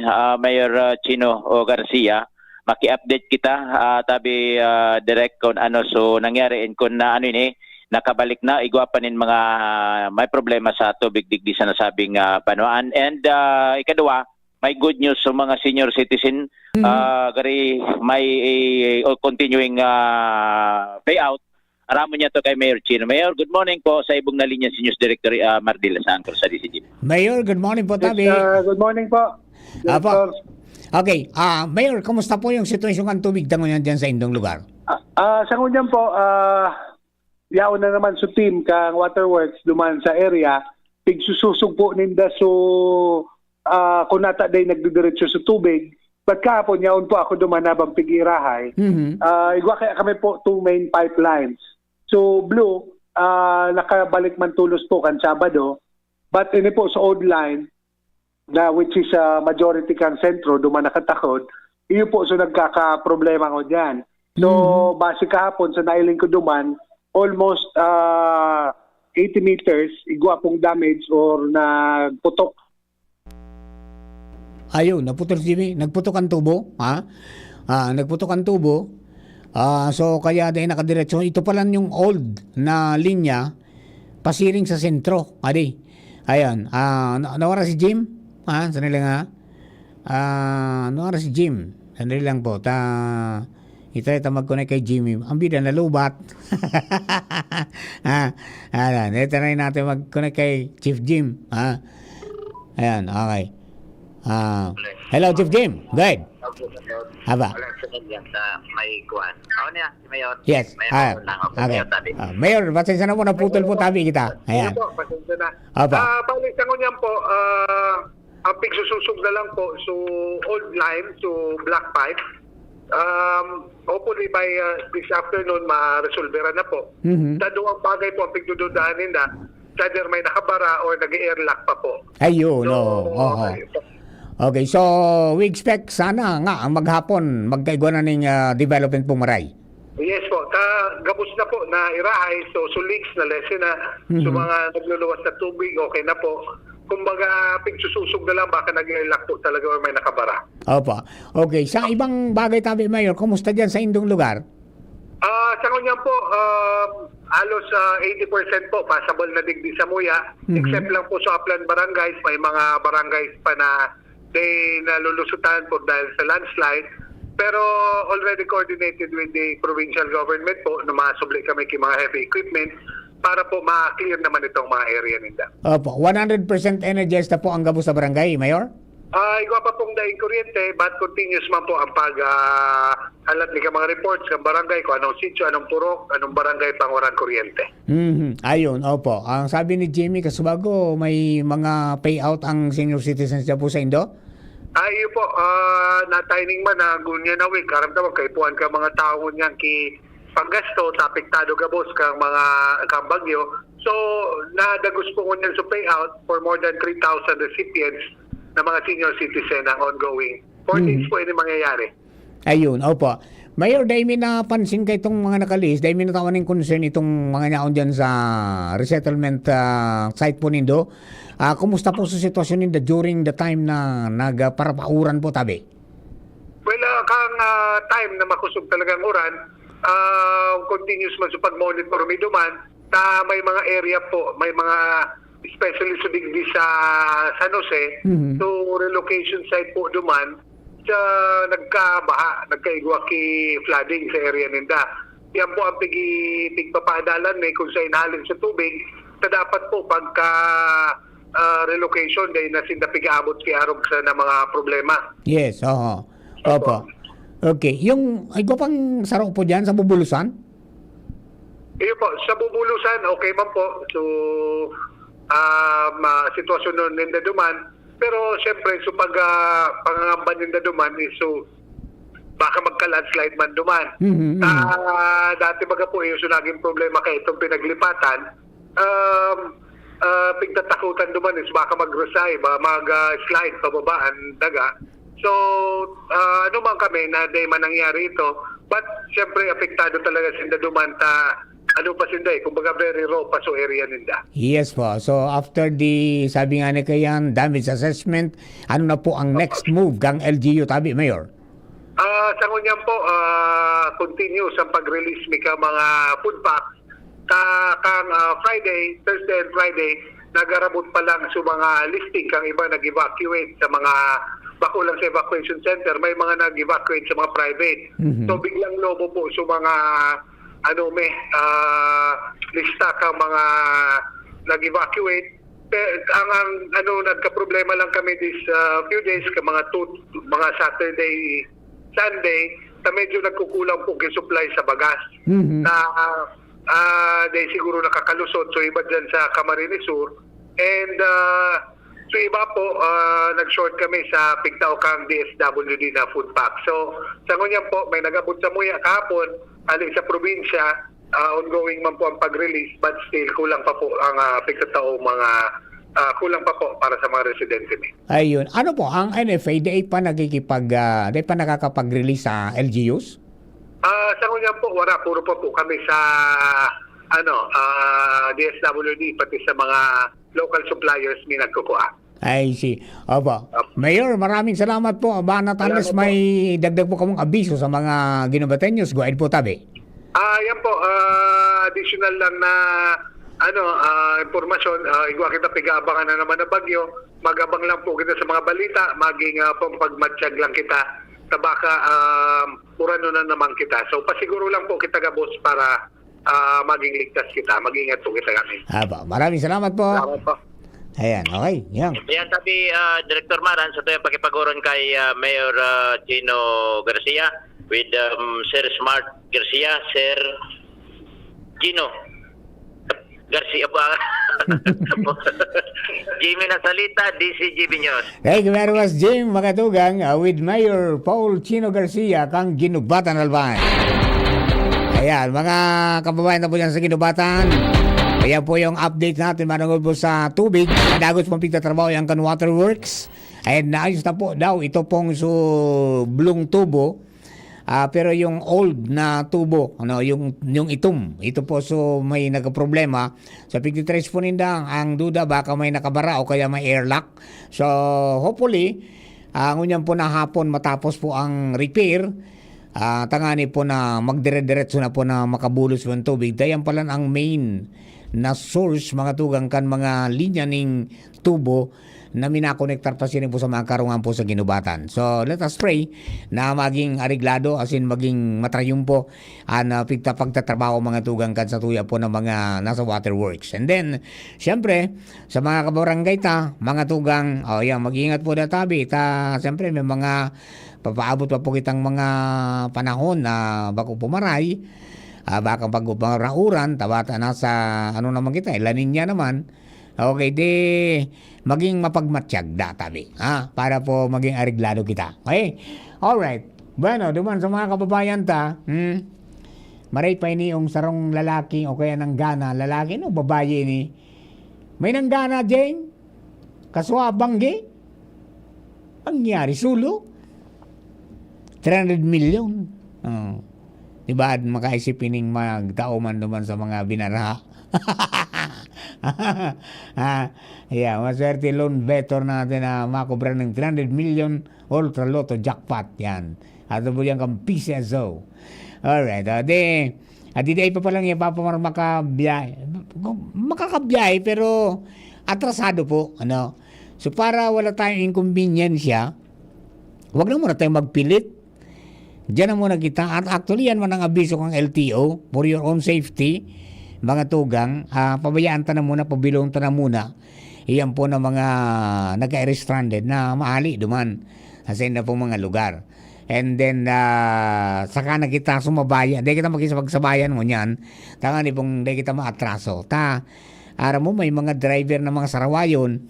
ah, Mayor ah, Chino O Garcia, maki-update kita ah, tabi ah, direct kung ano so nangyari and kung na ano ini nakabalik na igwa pa nin mga ah, may problema sa tubig digdi sa nasabing ah, banwaan. And ah, ikaduwa, may good news sa mga senior citizen. Ah, gari may eh, continuing ah, payout. Aramon niya to kay Mayor Chino. Mayor, good morning po sa ibong na linya si News Director ah, Mardila sa Anchor sa D C G. Mayor, good morning po, Yes, tabi. ah, good morning po. Apo. Director. Okay, ah, Mayor, kumusta po yung sitwasyon ng tubig tango yan dyan sa indong lugar? Ah, ah, sa ngunyan po, ah, yaon na naman sa team kang Waterworks duman sa area, pigsususog po ninda so ah, kung nata day nagdidiretso sa tubig, but kahapon, yaon po ako duman habang pig-iirahay. Mhm. Ah, igwa kaya kami po two main pipelines. So, blue, ah, nakabalik man tulos po kan Sabado, but ini po sa old line, na which is ah, majority kan sentro, duman nakatakod, iyo po so nagkakaproblema ko dyan. So, base kahapon sa nailing ko duman, almost ah, eighty meters, igwa pong damage or nagputok. Ayun, naputol si Jimmy. Nagputok ang tubo, ha? Ah, nagputok ang tubo. Ah, so, kaya dahil nakadiretso, ito pala yung old na linya, pasiring sa sentro. Adi. Ayan. Ah, na-, nawara si Jim. Ha? Sandali nga. Ah, nawara si Jim. Sandali lang po. Ta, itry ta mag-connect kay Jimmy. Ang bida, nalubat. Ah, ayan. Itry natin mag-connect kay Chief Jim. Ha? Ayan, okay. Ah, hello, Chief Jim. Go ahead. Aba. Wala sa kanya sa may kuwan. Ako niya, si Mayor. Yes. Mayor Ah, lang ako, okay. Mayor Tabi. Ah, Mayor, pasensya na po, naputol po tabi kita. Ayan. Ayun po, pasensya na. Apa. Ah, bali, sa ngunyan po, ah, ang pigsususog na lang po, so, old line, so, black pipe. Um, hopefully by, ah, this afternoon, ma-resolveran na po. Mhm. Sa duwang bagay po ang pigdududahan ninda, either may nakabara or nag-airlock pa po. Ayun, So, oo. Oho. ayun po. Okay, so we expect sana nga ang maghapon magkaigwa na ning, ah, development po, Maray. Yes po, ta gabos na po na irahay, so, so leaks na, lesin na, so Mhm. mga nagluluwas na tubig, okay na po. Kumbaga, pigsususog na lang, baka nag-airlock po talaga or may nakabara. Opo. Okay, sa ibang bagay tabi, Mayor, kumusta diyan sa indong lugar? Ah, sa ngunyan po, um, halos, ah, eighty percent po passable na digdi sa Muya, Mhm. except lang po sa Aplan Barangays, may mga barangays pa na they nalulusutan po dahil sa landslide. Pero already coordinated with the provincial government po na masubli kami ki mga heavy equipment para po ma-clear naman itong mga area ninda. Opo, one hundred percent energized na po ang gabos sa barangay, Mayor? Ah, igwa pa pong daing kuryente, but continuous man po ang pag, ah, halat ni ka mga reports ng barangay kung anong sitio, anong purok, anong barangay pang walang kuryente. Mhm. Ayun, opo. Ang sabi ni Jimmy Kasubago, may mga payout ang senior citizens dyan po sa Indo? Ay, iyo po, ah, na-timing man na ngunyan na week, karamdaman, kaipuhan ka mga tao ngunyan ki panggasto, sa apektado gabos kang mga, kang bagyo. So, nadagos po ngunyan sa payout for more than three thousand recipients na mga senior citizen ang ongoing. Four days Mhm. po ini mangyayari. Ayun, opo. Mayor, dai mi napansin kay itong mga nakalis, dai mi natawan ng concern itong mga yaon dyan sa resettlement, ah, site po nindo. Ah, kumusta po sa sitwasyon ninda during the time na nagparapauran po, tabi? Well, ah, kang, ah, time na makusog talagang uran, ah, continuous man sa pag-monitor mi duman, ta may mga area po, may mga, especially sa digdi sa San Jose, Mhm. so relocation site po duman, sa nagkabaha, nagkaigwa ki flooding sa area ninda. Yan po ang pigi-, pigpapaadalan mi kung sa inhalin sa tubig, sa dapat po pagka, ah, relocation, dahil na sinda pigaabot ki arog sa na mga problema. Yes, oho. Opo. Opo. Okay. Yung, ay, ko pang saro po dyan sa Bubulusan? Iyo po, sa Bubulusan, okay man po. So, ah, ma-, sitwasyon nun ninda duman. Pero, siyempre, so pag, ah, pangangamba ninda duman is, so, baka magka-landslide man duman. Mhm, mhm. Ah, dati baga po, yung so naging problema kay itong pinaglipatan, um, ah, pigtatakutan duman is baka mag-reside, ba, mag, ah, slide pababa ang daga. So, ah, ano man kami na di man nangyari ito, but siyempre apektado talaga sinda duman ta ano pa sinda eh, kumbaga very raw pa so area ninda. Yes po. So, after the, sabi nga ni Kayan, damage assessment, ano na po ang Opo. next move kang L G U tabi, Mayor? Ah, sa ngunyan po, ah, continuous ang pag-release mi ka mga food packs. Ka, kang, ah, Friday, Thursday and Friday, nagarabot pa lang sa mga listing kang iba nag-evacuate sa mga bako lang sa evacuation center, may mga nag-evacuate sa mga private. Mhm. So, biglang lobo po sa mga, ano, may, ah, lista ka mga nag-evacuate. Pe-, ang, ang, ano, nagkaproblema lang kami this, ah, few days, ka mga two, mga Saturday, Sunday, na medyo nagkukulang po yung supply sa bagas. Mhm. Na, ah, ah, dahil siguro nakakalusot, so iba dyan sa Camarines Sur. And, ah, so iba po, ah, nag-short kami sa pigtao kang D S W D na food pack. So, sa ngunyan po, may nag-abot sa Muya kahapon, ali sa probinsya, ah, ongoing man po ang pag-release, but still, kulang pa po ang, ah, pigtatao mga, ah, kulang pa po para sa mga residente mi. Ayun. Ano po, ang N F A, di pa nakikipag-, ah, di pa nakakapag-release sa L G Us? Ah, sa ngunyan po, wala. Puro pa po kami sa, ano, ah, D S W D, pati sa mga local suppliers mi nagkukuha. I see. Opo. Mayor, maraming salamat po. Aba, not unless may dagdag po kamong abiso sa mga Guinobateños, go ahead po, tabi. Ah, yan po, ah, additional lang na, ano, ah, impormasyon, ah, igwa kita, pig-aabangan na naman ang bagyo. Mag-abang lang po kita sa mga balita, maging, ah, pampagmatsyag lang kita. Na baka, ah, urano na naman kita. So, pasiguro lang po kita gabos para, ah, maging ligtas kita. Mag-ingat po kita kami. Aba, maraming salamat po. Salamat po. Ayan, okay. Yan. Yan, tabi, ah, Director Maran, sa tuyang pakipag-oron kay, ah, Mayor, ah, Gino Garcia with, um, Sir Smart Garcia, Sir Gino Garcia po. Jimmy Nasalita, D C G B News. Thank you very much, Jim Makatugang, uh, with Mayor Paul Chino Garcia, kang Ginubatan, Albay. Ayan, mga kababayan na po dyan sa Ginubatan. Ayan po yung update natin, manungod po sa tubig. Madagos pong pigtatrabaho yung kan Waterworks. Ayan, naayos na po daw ito pong sublong tubo. Ah, pero yung old na tubo, ano, yung, yung itom, ito po, so may nagkaproblema. Sa pigtitrace po ninda, ang duda, baka may nakabara o kaya may airlock. So, hopefully, ah, ngunyan po na hapon, matapos po ang repair, ah, tangani po na magdire-diretso na po na makabulos po ang tubig. Dayan pala ang main na source, mga tugang, kan mga linya ning tubo na minakonektar pa siya po sa mga karungan po sa Ginubatan. So, let us pray na maging areglado, as in maging matrayumpo ang, ah, pigta-, pagtatrabaho, mga tugang, kan sa tuya po ng mga nasa waterworks. And then, siyempre, sa mga kabarangay ta, mga tugang, oh, yan, mag-ingat po na tabi. Ta, siyempre, may mga papaabot pa po kitang mga panahon na bako pumaray, ah, baka pag-uparauran, tabata nasa, ano naman kita, eh, La Niña naman. Okay, di maging mapagmatyag da tabi, ha? Para po maging areglado kita. Okay? Alright. Bueno, duman sa mga kababayan ta, hmm, maray pa ini yung sarong lalaki o kaya nanggana, lalaki, no, babayi ini. May nanggana, Jane? Kaswa, banggi? Nangyari, sulo? Three hundred million. Oh. Di ba, makaisip ining magtao man duman sa mga binaraha? Ah, yeah, maswerte loan better natin na makubra ng three hundred million Ultra Lotto jackpot. Yan. At po yan kang P C S O. Alright, ah, di, at di, di pa palang ipapamar makabiyahe. Makakabiyahe, pero atrasado po, ano? So, para wala tayong inconvenience, wag na muna tayong magpilit. Diyan na muna kita. At actually, yan man ang abiso kang L T O, for your own safety, mga tugang, ah, pabayaan ta na muna, pabilong ta na muna. Iyan po na mga nagka-stranded na maali duman sa inda pong mga lugar. And then, ah, saka na kita sumabaya. Di kita makisabagsabayan ngunyan. Tangani pong di kita maatraso. Ta, aram mo, may mga driver na mga sarawayon.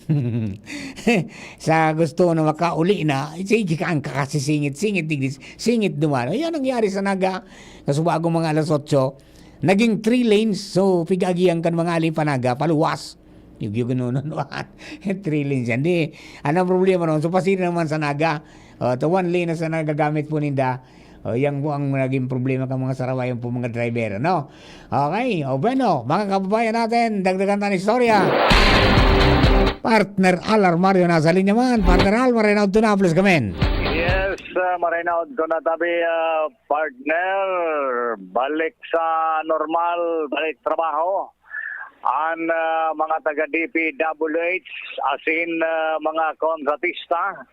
Sa gusto na makauli na, sige ka ang kakasisingit-singit, digdi, singit duman. Ayan nangyari sa Naga, sa subagong mga alas otso. Naging three lanes, so pig-agihan kan mga alipanaga, paluwas. Yugyug, no, no, no. Three lanes yan. Di, anong problema nun? So, pasiri naman sa Naga. O, to one lane na sa nagagamit po ninda. O, yan po ang naging problema kan mga sarawayan po, mga driver, no? Okay. O, bueno, mga kababayan natin, dagdagan tayo ng istorya. Partner Al Armario nasa linya man. Partner Al, marinaw to na, please, kamen. Yes, uh, marinaw to na tabi, uh, partner. Balik sa normal, balik trabaho. An, ah, mga taga D P W H, asin, ah, mga kontratista,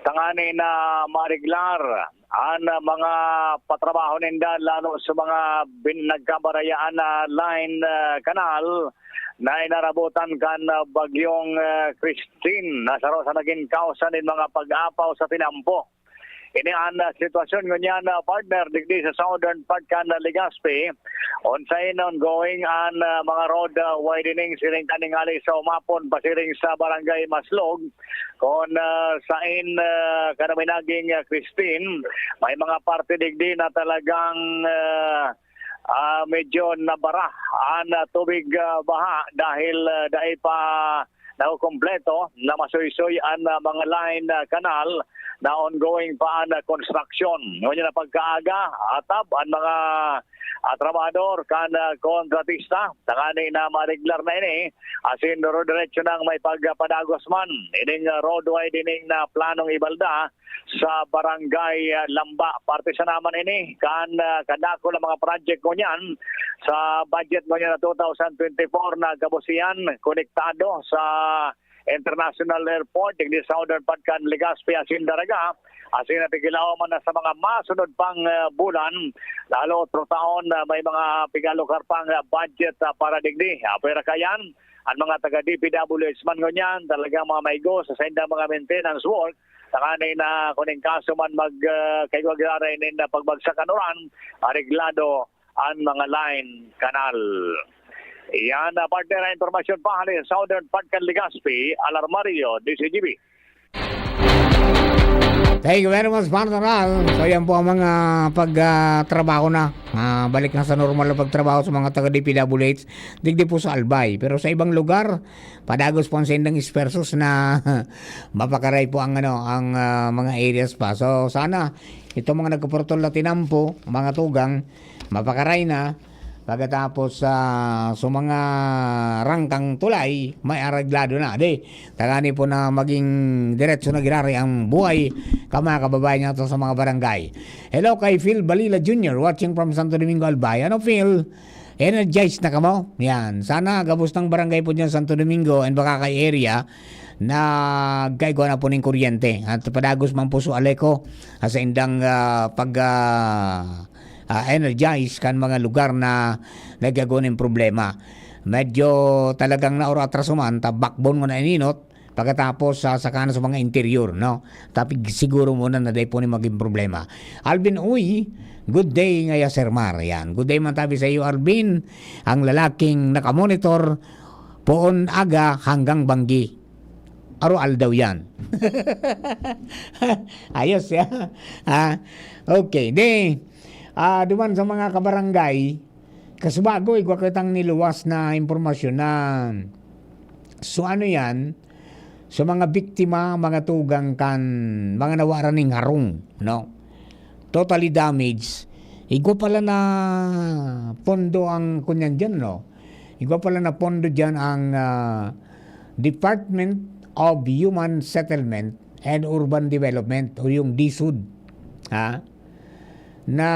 tanganing na mareglar an, ah, mga patrabaho ninda, lalo sa mga bin-, nagkabarayaan na line, ah, kanal na inarabotan kan, ah, bagyong, ah, Christine, na saro sa nagin kawsa nin mga pag-apaw sa tinampo. Ini an, ah, sitwasyon ngunyan, ah, partner, digdi sa southern part kan, ah, Legazpi. Unsay na ongoing an, ah, mga road, ah, widening siring kaningali sa umapon pasiring sa Barangay Maslog. Kon, ah, sain, ah, kanaminaging, ah, Christine, may mga parte digdi na talagang, ah, ah, medyo nabara an, ah, tubig, ah, baha dahil, ah, dai pa nakukumpleto na masuysoy an, ah, mga line, ah, kanal na ongoing pa an, ah, construction. Ngunyan na pagkaaga, atab an mga ah, trabahador kan, ah, kontratista, tangani na mareglar na ini, asin duro-diretso nang may pagpadagos man ining, ah, roadway dining na planong ibalda sa Barangay, ah, Lamba. Parte sana man ini kan, ah, kadakul na mga project ngunyan sa budget ngunyan na two thousand twenty-four na gabos iyan konektado sa International Airport, digdi sa southern part kan Legazpi asin Daraga, asin napigilaw man na sa mga masunod pang, ah, bulan, lalo otro taon na may mga pigalugar pang, ah, budget, ah, para digdi. Apwera kayan, ang mga taga D P W H man ngunyan, talagang mga maigo sa saindang mga maintenance work, tangani na kung in kaso man mag, ah, kaigwa giraray nin, ah, pagbagsak kan uran, areglado an mga line kanal. Iyan, ah, partner, na impormasyon pa hali sa southern part kan Legazpi, Alarmario, D C G B. Thank you very much, partner Al. So, yan po ang mga pag, ah, trabaho na. Ah, balik na sa normal na pagtrabaho sa mga taga D P W H. Digdi po sa Albay. Pero sa ibang lugar, padagos po ang sendang ispersos na mapakaray po ang, ano, ang, ah, mga areas pa. So, sana, itong mga nagkaportol na tinampo, mga tugang, mapakaray na. Pagkatapos, ah, sa mga rangkang tulay, may areglado na. Di, tangani po na maging diretso na giraray ang buhay, ka mga kababayan natin sa mga barangay. Hello kay Phil Balila Junior, watching from Santo Domingo, Albay. Ano, Phil? Energized na kamo? Yan. Sana gabos ng barangay po dyan, Santo Domingo, and baka kay area, na kaigwa na po ning kuryente. At padagos man po sa Aleco, ah, sa indang, ah, pag, ah, ah, energize kan mga lugar na nagkakaigwa nin problema. Medyo talagang naoratraso man, ta backbone mo na ininot, pagkatapos sa, saka na sa mga interior, no? Tapi siguro muna na dai po ni maging problema. Alvin Uy, good day ngaya, Sir Mar. Yan. Good day man tabi sa iyo, Alvin. Ang lalaking nakamonitor, poon aga hanggang banggi. Aro aldaw yan. Ayos, ya. Ah, okay. Di, ah, duman sa mga kabarangay, kasubago, igwa kitang niluwas na impormasyon na so ano yan, sa mga biktima, mga tugang kan, mga nawaran ning harong, no? Totally damaged. Igwa pala na pondo ang kunyan dyan, no? Igwa pala na pondo dyan ang, ah, Department of Human Settlement and Urban Development o yung DSUD. Ha? Na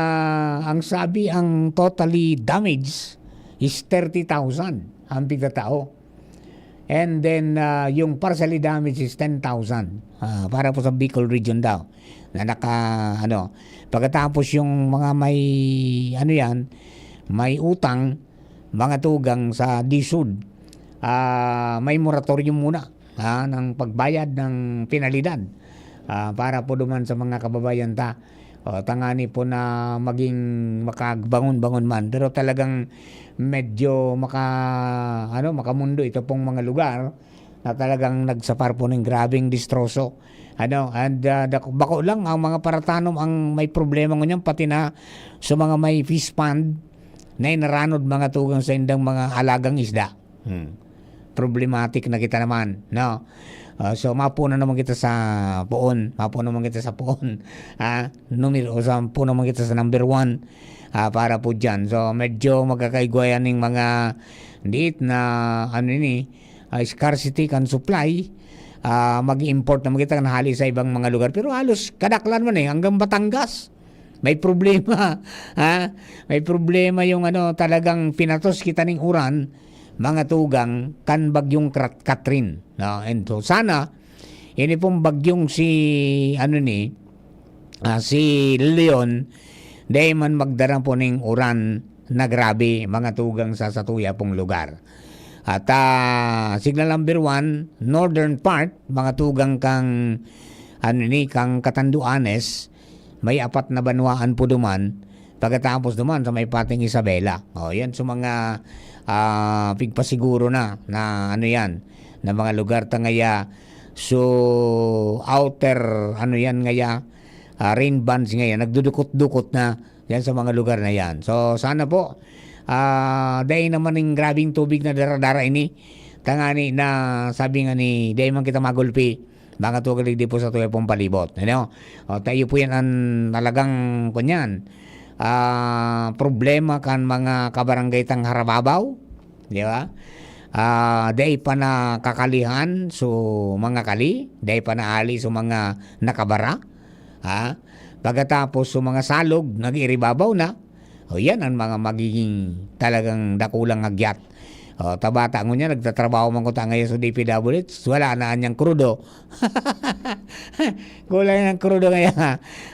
ang sabi, ang totally damaged is thirty thousand ang pigtatao. And then, ah, yung partially damaged is ten thousand, ah, para po sa Bicol region daw. Na naka, ano, pagkatapos yung mga may, ano yan, may utang, mga tugang sa DSUD, ah, may moratorium muna, ah, ng pagbayad ng penalidad, ah, para po duman sa mga kababayan ta. O, tangani po na maging makagbangon-bangon man. Pero talagang medyo maka-, ano, makamundo ito pong mga lugar na talagang nagsapar po ng grabeng distroso. Ano, and, ah, dak-, bako lang ang mga paratanom ang may problema ngunyan, pati na sa mga may fish pond na inaranod mga tugang sa indang mga alagang isda. Hmm. Problematic na kita naman, no? Ah, so, mapo na naman kita sa poon. Mapo naman kita sa poon. Ah, numero, sa po naman kita sa number one. Ah, para po dyan. So, medyo magkakaigwayan ning mga diit na, ano ini, ah, scarcity kan supply. Ah, mag-import naman kita na hali sa ibang mga lugar. Pero halos kadaklan man eh, hanggang Batangas. May problema, ha? May problema yung ano, talagang pinatos kita ning uran, mga tugang, kan bagyong Krat-, Katrin, no? And so, sana, ini pong bagyong si, ano ni, ah, si Leon, dai man magdara po ning uran na grabe, mga tugang sa satuya pong lugar. At, ah, signal number one, northern part, mga tugang kang, ano ni, kang Catanduanes, may apat na banwaan po duman. Pagkatapos duman sa may pating Isabela. O, yan sa mga, ah, pigpasiguro na, na ano yan, na mga lugar ta ngaya. So, outer, ano yan ngaya, ah, rain bands ngaya, nagdudukot-dukot na yan sa mga lugar na yan. So, sana po, ah, dai naman ning grabing tubig na dara-dara ini. Tangani na sabi nga ni, dai man kita magulpi. Mga tugang digdi po sa tuya pong palibot. Ano? O, tayo po yan ang talagang, kunyan, ah, problema kan mga kabarangay tang harababaw, di ba? Ah, dai pa nakakalihan so mga kali, dai pa naali so mga nakabara, ha? Pagkatapos so mga salog, nag-iiribabaw na. O, yan ang mga magiging talagang dakulang hagyat. O, ta bata ngunyan, nagtatrabaho man kuta ngayon sa D P W H, wala na anyang krudo. Kulang ng krudo ngayon.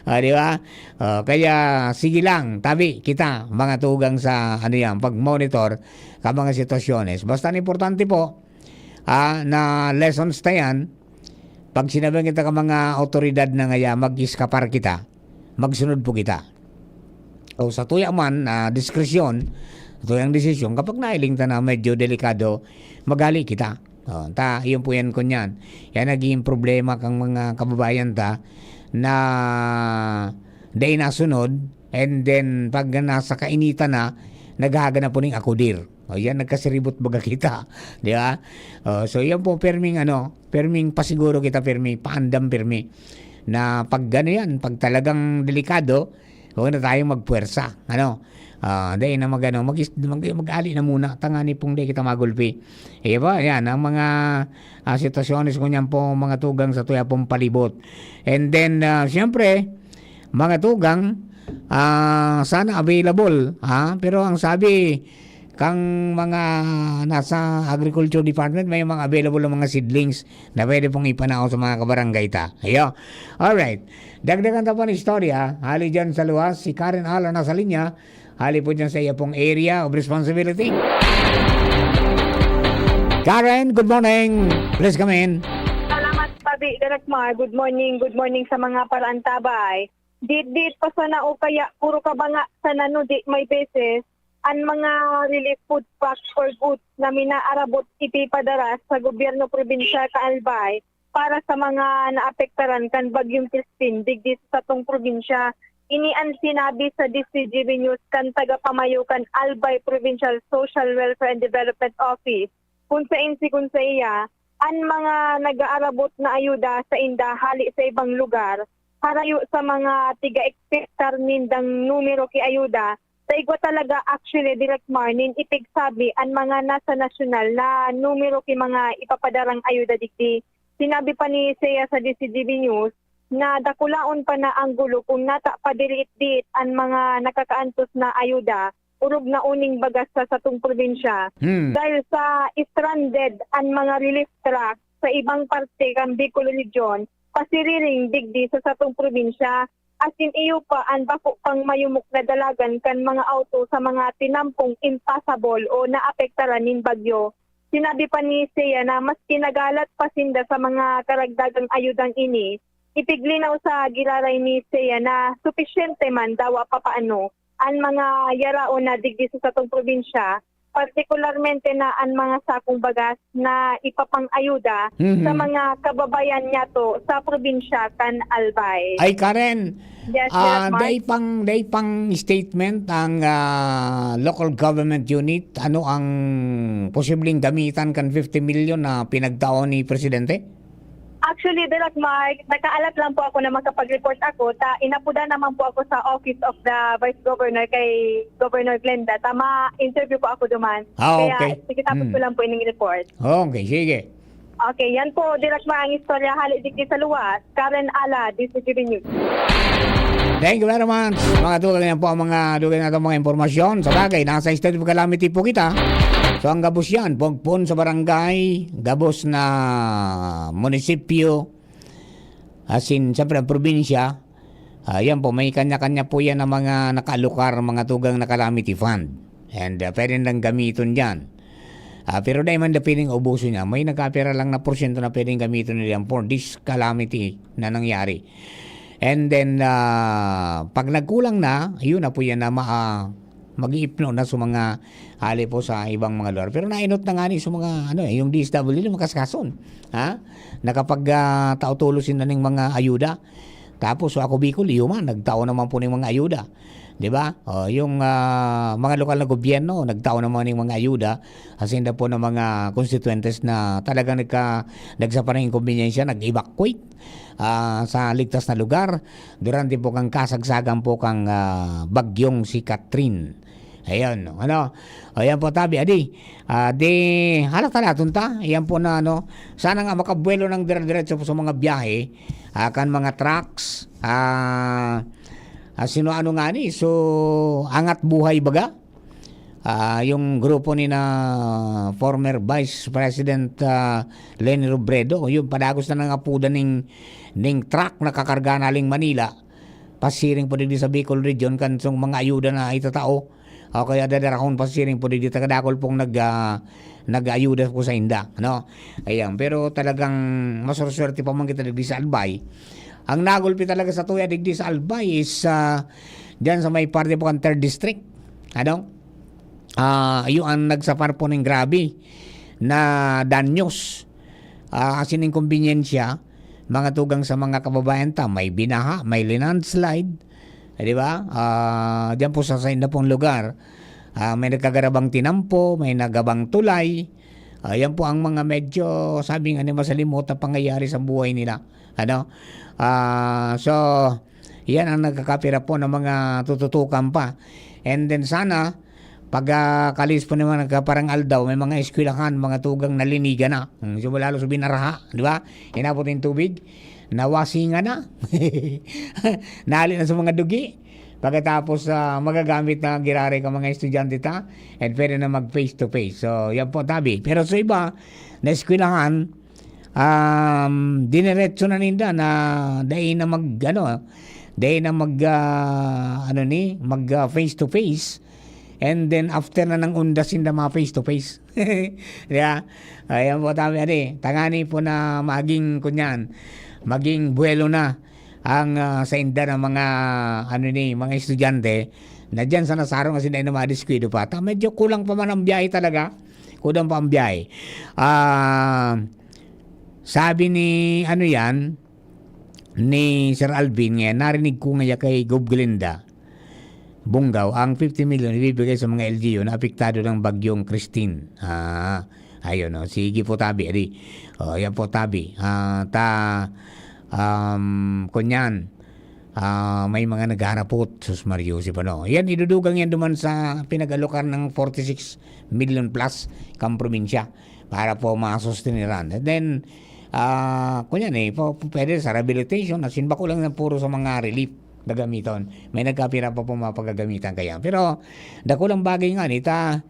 O, di ba? O, kaya, sige lang, tabi kita, mga tugang sa, ano yan, pag-monitor ka mga sitwasyones. Basta ang importante po, ah, na lessons na yan, pag sinabihan kita ka mga awtoridad na ngaya, mag-iskapar kita, magsunod po kita. O sa tuya man, ah, diskresyon, tuyang desisyon, kapag nailing ta na medyo delikado, maghali kita. O, ta, yun po yan, kunyan. Yan naging problema kang mga kababayan ta na dai nasunod, and then pag nasa kainitan na, naghahaga na po ning akudir. O yan, nagkasiribot baga kita, di ba? O, so yan po, perming ano, perming pasiguro kita, permi, paandam permi. Na pag ano yan, pag talagang delikado, huwag na tayong magpuwersa. Ano? Ah, dai na mag-ano, mag-, mag-, mag-ali na muna, tangani pong dai kita magulpi. Di ba? Yan, ang mga, ah, sitwasyones ngunyan po, mga tugang sa tuya pong palibot. And then, ah, siyempre, mga tugang, ah, sana available, ha? Pero ang sabi, kang mga nasa agriculture department, may mga available na mga seedlings na pwede pong ipanao sa mga kabarangay ta. Ayo. Alright. Dagdagan ta pa ng istorya. Hali dyan sa luwas, si Karen Alan nasa linya. Hali po dyan sa iya pong area of responsibility. Karen, good morning. Please come in. Salamat, Pabi Direk Mar. Good morning, good morning sa mga paraantabay. Dit-dit pa sana o kaya puro kabanga sana no di may beses an mga relief food packs or goods na minaarabot ipipadara sa gobyerno probinsyal kan Albay para sa mga naapektaran kan Bagyong Crispin digdi sa satong probinsya. Ini an sinabi sa D C G B News kan tagapamayo kan Albay Provincial Social Welfare and Development Office, kun sain si kun saiya, an mga nag-aarabot na ayuda sainda hali sa ibang lugar, harayo sa mga tiga-ekspektar nindang numero ki ayuda, sa igwa talaga actually, Direk Mar, nin ipigsabi an mga nasa nasyonal na numero ki mga ipapadarang ayuda digdi. Sinabi pa ni Seiya sa D C G B News na dakulaon pa na ang gulo kung nata pa diriit-diit an mga nakakaantos na ayuda, orog na uning bagas sa satong probinsya. Hmm. Dahil sa stranded an mga relief truck sa ibang parte kan Bicol Region, pasiriring digdi sa satong probinsya, asin iyo pa an bako pang mayumok na dalagan kan mga auto sa mga tinampong impassable o naapektaran nin bagyo. Sinabi pa ni Seiya na maski nagalat pa sinda sa mga karagdagang ayudang ini, ipiglinaw sa giraray ni Seiya na supisyente man dawa papaano an mga yaraon na digdi sa satong probinsya, partikularmente na an mga sakong bagas na ipapang-ayuda Mhm. sa mga kababayan niyato sa probinsya kan Albay. Ay, Karen, Yes, ah, Direk Mark. Dai pang, dai pang statement ang, ah, local government unit, ano ang posibleng gamitan kan fifty million na pinagtao ni Presidente? Actually, Direk Mark, nakaalat lang po ako na makapag-report ako. Ta, inapudan naman po ako sa Office of the Vice Governor kay Governor Glenda. Ta, ma-interview po ako duman. Ah, Kaya, okay. sige, tapos Hmm. ko lang po ining report. Okay, sige. Okay, yan po, Direk Mar, ang istorya. Hali digdi sa luwas, Karen Ala, D C G B News. Thank you very much. Mga tugang, yan po ang mga dugay na itong mga impormasyon. Sa bagay, nasa state of calamity po kita. So, ang gabos yan, pagpon sa barangay, gabos na munisipyo, as in, siyempre, ang probinsya, ah, yan po, may kanya-kanya po yan ang mga nakaalokar, mga tugang na calamity fund. And, ah, pwede nilang gamiton dyan. Ah, pero dahil man da piling ubuso niya, may nagkapira lang na porsyento na pwedeng gamiton nila yan for this calamity na nangyari. And then, ah, pag nagkulang na, yun na po yan na ma-, ah, mag-iipno na sa mga hali po sa ibang mga lugar. Pero nainot na nga ni sa mga, ano, eh, yung D S W D, makaskason. Ha? Nakapag, ah, tao tulos na ning mga ayuda. Tapos, Waco Bicol, iyo man, nagtao naman po ning mga ayuda. Di ba? O, yung, ah, mga lokal na gobyerno, nagtao naman ning mga ayuda. Asin na po ng mga constituentes na talagang nagka-, nagsaparang inkombinyensya, nag-evacuate, ah, sa ligtas na lugar durante po kang kasagsagan po kang, ah, bagyong si Catherine. Ayun, ano? O, yan po, tabi, adi. Ah, di, halata naton ta. Yan po na, ano, sana nga makabuelo ng dire-diretso po sa mga biyahe, ah, kan mga trucks, ah, ah, sino ano nga ni? So, Angat Buhay baga? Ah, yung grupo ni na former Vice President, ah, Leni Robredo, yung padagos na nangapuda ning, ning truck na kakarga na aling Manila, pasiring po digdi sa Bicol Region, kan song mga ayuda na itatao. O kaya dadarahon pasiring po digdi, tagadakol pong nag, ah, nag-ayuda po sa inda, no? Ayan, pero talagang masursuwerte pa man kita digdi sa Albay. Ang nagulpi talaga sa tuya digdi sa Albay is, ah, dyan sa may parte po kan third District. Ano? Ah, iyo ang nagsapar po ning grabe na danyos. Ah, asin inkombinyensya, mga tugang sa mga kababayan ta, may binaha, may linandslide, eh, di ba? Ah, diyan po sa, sa inda pong lugar, ah, may nagkagarabang tinampo, may nagabang tulay. Ah, yan po ang mga medyo, sabi nga ni, masalimuot na pangyayari sa buhay nila. Ano? Ah, so, yan ang nagkakapira po ng mga tututukan pa. And then sana, pag, ah, kalis po naman nagkaparang aldaw, may mga eskwelahan, mga tugang nalinigan na. Hmm, so, lalo sa binaraha, di ba? Inabot yung tubig, nawasingan na. Nali na sa mga dugi. Pagkatapos, ah, magagamit na giraray ka mga estudyante ta, and pwede na mag face to face. So, yan po, tabi. Pero sa iba, na eskwelahan, um, diniretso na ninda na dai na mag, ano, dai na mag, ah, ano ni, mag, ah, face to face. And then, after na ng undas, sinda mga face to face. Di ba? Ayan po, tabi, adi. Tangani po na maging, kunyan, maging buwelo na ang, ah, sa inda ng mga, ano ni, mga estudyante na dyan sa nasarong na sinda na madiskuido pa. Ta, medyo kulang pa man ang biyahe talaga. Kulang pa ang biyahe. Ah, sabi ni, ano yan, ni Sir Alvin, nga narinig ko nga kay Gob Glinda Bunggaw, ang fifty million ibibigay sa mga L G U na apektado ng Bagyong Christine. Ah, ayun, no? Sige po, tabi, adi. O, yan po, tabi. Ah, ta, um, kunyan, ah, may mga naghaharapot, sus Mario, si Pano. Yan, idudugang yan duman sa pinag-alokan ng forty-six million plus kang probinsya para po masusteniran. And then, ah, kunyan eh, po, po, pwede sa rehabilitation, asin bako lang na puro sa mga relief gagamiton. May nagkapira pa po mga pagagamitan kaya. Pero, dakulang bagay nga, nita,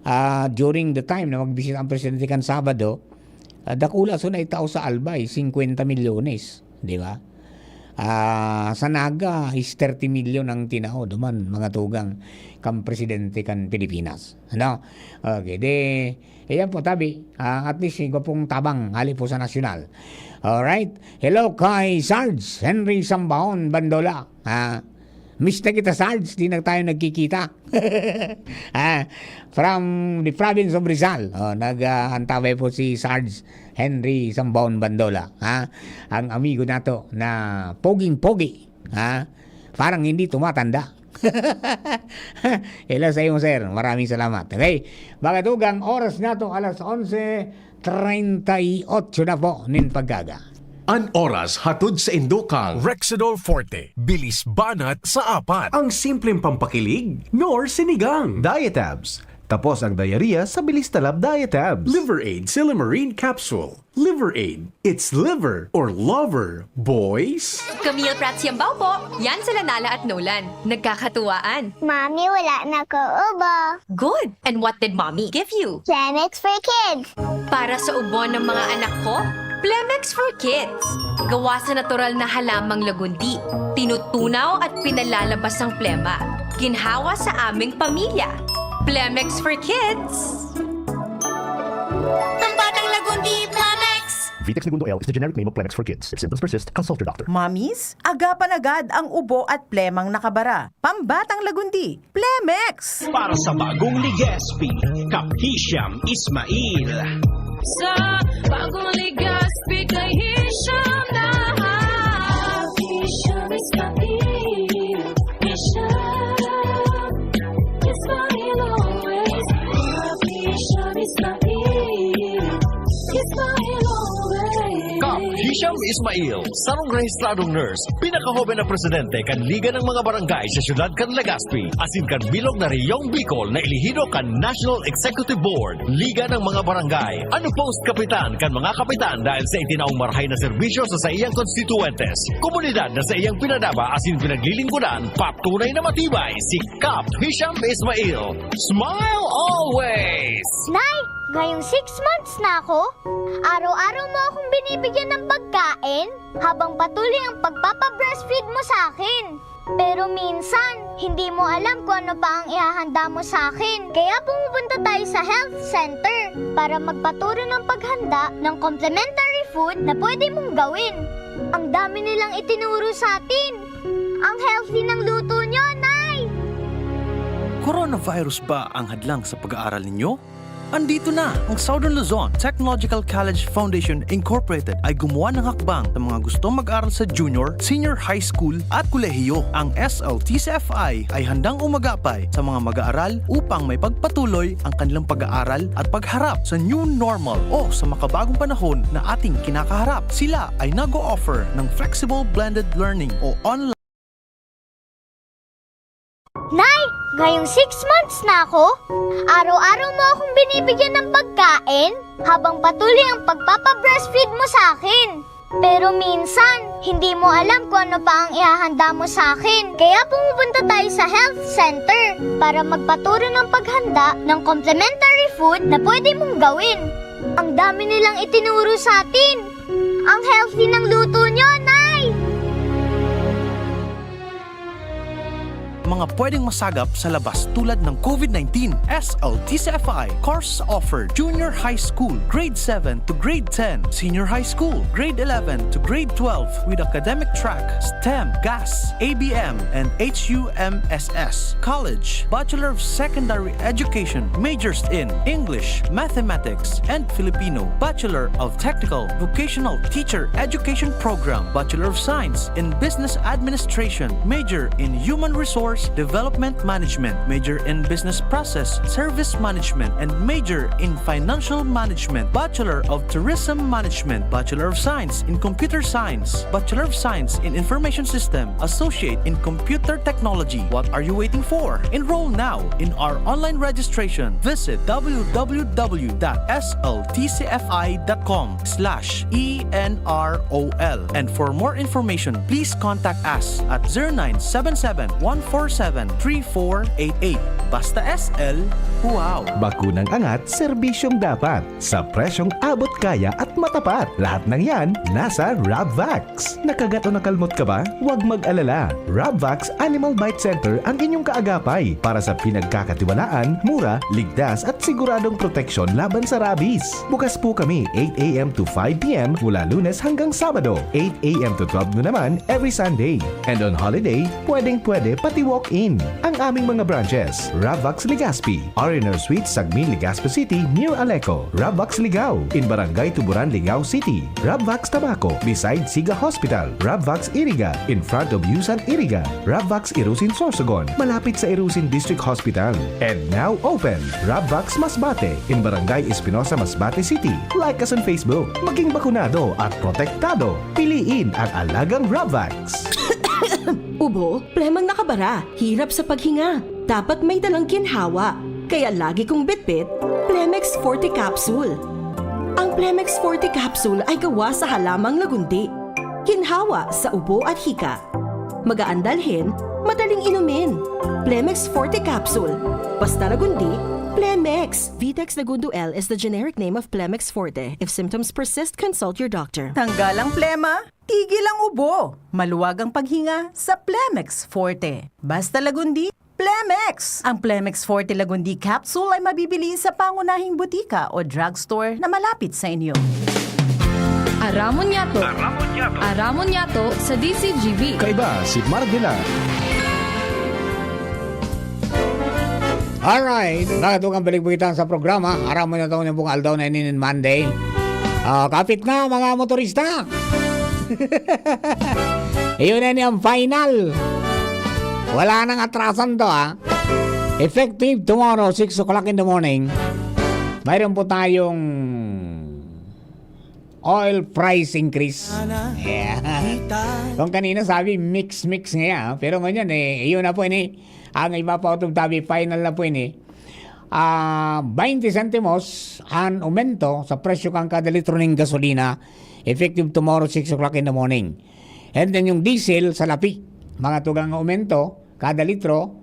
ah, during the time na magbisita ang presidente kan Sabado, ah, dakula so naitao sa Albay, singkwenta milyones, di ba? Ah, sa Naga is thirty milyon ang tinao duman, mga tugang, kan presidente kan Pilipinas. Ano? Okay, di, ayan po, tabi. Ah, at least, igwa pong tabang, hali po sa nasyonal. Alright. Hello kay Sarge Henry Sambaon Bandola. Ah, miss na kita, Sarge. Di na tayo nagkikita. Ah, from the province of Rizal. Oh, nag, ah, antabay po si Sarge Henry Sambaon Bandola. Ha? Ang amigo nato na poging-pogi. Ha? Parang hindi tumatanda. Hello sa iyo, sir. Maraming salamat. Okay. Mga tugang, oras nato, alas onse treinta y ocho na po nin pagkaga. An oras hatod sa indokang Rexidol Forte, bilis banat sa apat. Ang simpleng pampakilig, nor sinigang. Diet abs. Tapos ang diarrhea sa bilis talab diet abs. Liver Aid Silymarin Capsule. Liver Aid. It's liver or lover, boys. Camille Prats Yambao po. Yan sila Nala at Nolan. Nagkakatuwaan. Mami, wala na ko ubo. Good. And what did Mommy give you? Plemex for Kids. Para sa ubo ng mga anak ko, Plemex for Kids. Gawa sa natural na halamang lagundi. Tinutunaw at pinalalabas ang plema. Ginhawa sa aming pamilya. Plemex for Kids. Pambatang Lagundi, Plemex! Vitex Negundo L is the generic name of Plemex for Kids. If symptoms persist, consult your doctor. Mommies, agapan agad ang ubo at plemang nakabara. Pambatang Lagundi, Plemex! Para sa bagong Legazpi, kap Hisham Ismail. Sa bagong Legazpi kay Hisham na. Sham Ismail, sarong rehistradong nurse, pinakahoben na presidente kan Liga ng mga Barangay sa siyudad kan Legazpi, asin kan bilog na Reyong Bicol na elehido kan National Executive Board, Liga ng mga Barangay. Ano post kapitan kan mga kapitan dahil sa itinaong marahay na serbisyo sa saiyang konstituwentes, komunidad na saiyang pinadaba asin pinaglilingkuran, patunay na matibay si Kap Hisham Ismail. Smile always! Nay, ngayong six months na ako, araw-araw mo akong binibigyan ng pagkain habang patuloy ang pagpapa-breastfeed mo sa akin. Pero minsan, hindi mo alam kung ano pa ang ihahanda mo sa akin. Kaya pumupunta tayo sa health center para magpaturo ng paghanda ng complementary food na pwede mong gawin. Ang dami nilang itinuro sa atin. Ang healthy ng luto nyo, Nay! Coronavirus ba ang hadlang sa pag-aaral ninyo? Andito na! Ang Southern Luzon Technological College Foundation Incorporated ay gumawa ng hakbang sa mga gustong mag-aral sa junior, senior high school at kolehiyo. Ang S L T C F I ay handang umagapay sa mga mag-aaral upang may pagpatuloy ang kanilang pag-aaral at pagharap sa new normal o sa makabagong panahon na ating kinakaharap. Sila ay nag-o-offer ng flexible blended learning o online Nay, ngayong six months na ako, araw-araw mo akong binibigyan ng pagkain habang patuloy ang pagpapa-breastfeed mo sa akin. Pero minsan, hindi mo alam kung ano pa ang ihahanda mo sa akin. Kaya pumupunta tayo sa health center para magpaturo ng paghanda ng complementary food na pwede mong gawin. Ang dami nilang itinuro sa atin. Ang healthy ng luto nyo, Nay! mga pwedeng masagap sa labas tulad ng COVID nineteen, S L T C F I, course offered, junior high school, grade seven to grade ten, senior high school, grade eleven to grade twelve, with academic track, STEM, GAS, A B M, and H U M S S, college, Bachelor of Secondary Education, majors in English, Mathematics, and Filipino, Bachelor of Technical Vocational Teacher Education Program, Bachelor of Science in Business Administration, major in Human Resource Development Management, major in Business Process Service Management, and major in Financial Management, Bachelor of Tourism Management, Bachelor of Science in Computer Science, Bachelor of Science in Information System, Associate in Computer Technology. What are you waiting for? Enroll now in our online registration. Visit w w w dot s l t c f i dot com slash e n r o l. And for more information, please contact us at zero nine seven seven, one four seven, three four eight eight. Basta S L, wow! Bakunang angat, serbisyong dapat, sa presyong abot kaya at matapat. Lahat ng yan, nasa Rabvax. Nakagat o nakalmot ka ba? Huwag mag-alala. Rabvax Animal Bite Center ang inyong kaagapay para sa pinagkakatiwalaan, mura, ligtas at siguradong proteksyon laban sa rabies. Bukas po kami eight a m to five p m mula Lunes hanggang Sabado, eight a m to twelve noon naman every Sunday. And on holiday, pwedeng-pwede pati walk-in. Ang aming mga branches, Rabvax Legazpi, R and R Suites, Sagmin, Legazpi City, near Aleco, Rabvax Ligao, in Barangay Tuburan, Ligao City, Rabvax Tabaco, beside Siga Hospital, Rabvax Iriga, in front of Yusan Iriga, Rabvax Irusin Sorsogon, malapit sa Irusin District Hospital. And now open, Rabvax Masbate, in Barangay Espinosa, Masbate City. Like us on Facebook. Maging bakunado at protektado. Piliin ang alagang Rabvax. Ubo, plemang nakabara, hirap sa paghinga. Dapat may dalang ginhawa. Kaya lagi kong bitbit, Plemex Forte Capsule. Ang Plemex Forte Capsule ay gawa sa halamang lagundi. Ginhawa sa ubo at hika. Magaan dalhin, madaling inumin. Plemex Forte Capsule. Basta lagundi, Plemex. Vitex Lagundo L is the generic name of Plemex Forte. If symptoms persist, consult your doctor. Tanggal ang plema, tigil ang ubo. Maluwag ang paghinga sa Plemex Forte. Basta lagundi, Plemex! Ang Plemex Forte Lagundi Capsule ay mabibili sa pangunahing butika o drugstore na malapit sa inyo. Aramon Yato. Aramon Yato. Aramon Yato sa D C G B. Kaiba si Marvila. Alright, nakatugang balik po kita sa programa. Aramon Yato niya pong aldaw na ininin Monday. Ah, kapit na, mga motorista. Iyon na niya ang final. Wala nang atrasan to, ha. Effective tomorrow, six o'clock in the morning, mayroon po tayong oil price increase. Yeah. Kung kanina sabi, mix-mix nga yan. Pero ngunyan eh, yun na po ini. Ang iba pa utog tabi, final na po ini. Ah, twenty sentimos ang aumento sa presyo kan kada litro ning gasolina, effective tomorrow, six o'clock in the morning. And then yung diesel, salapi. Mga tugang aumento, kada litro,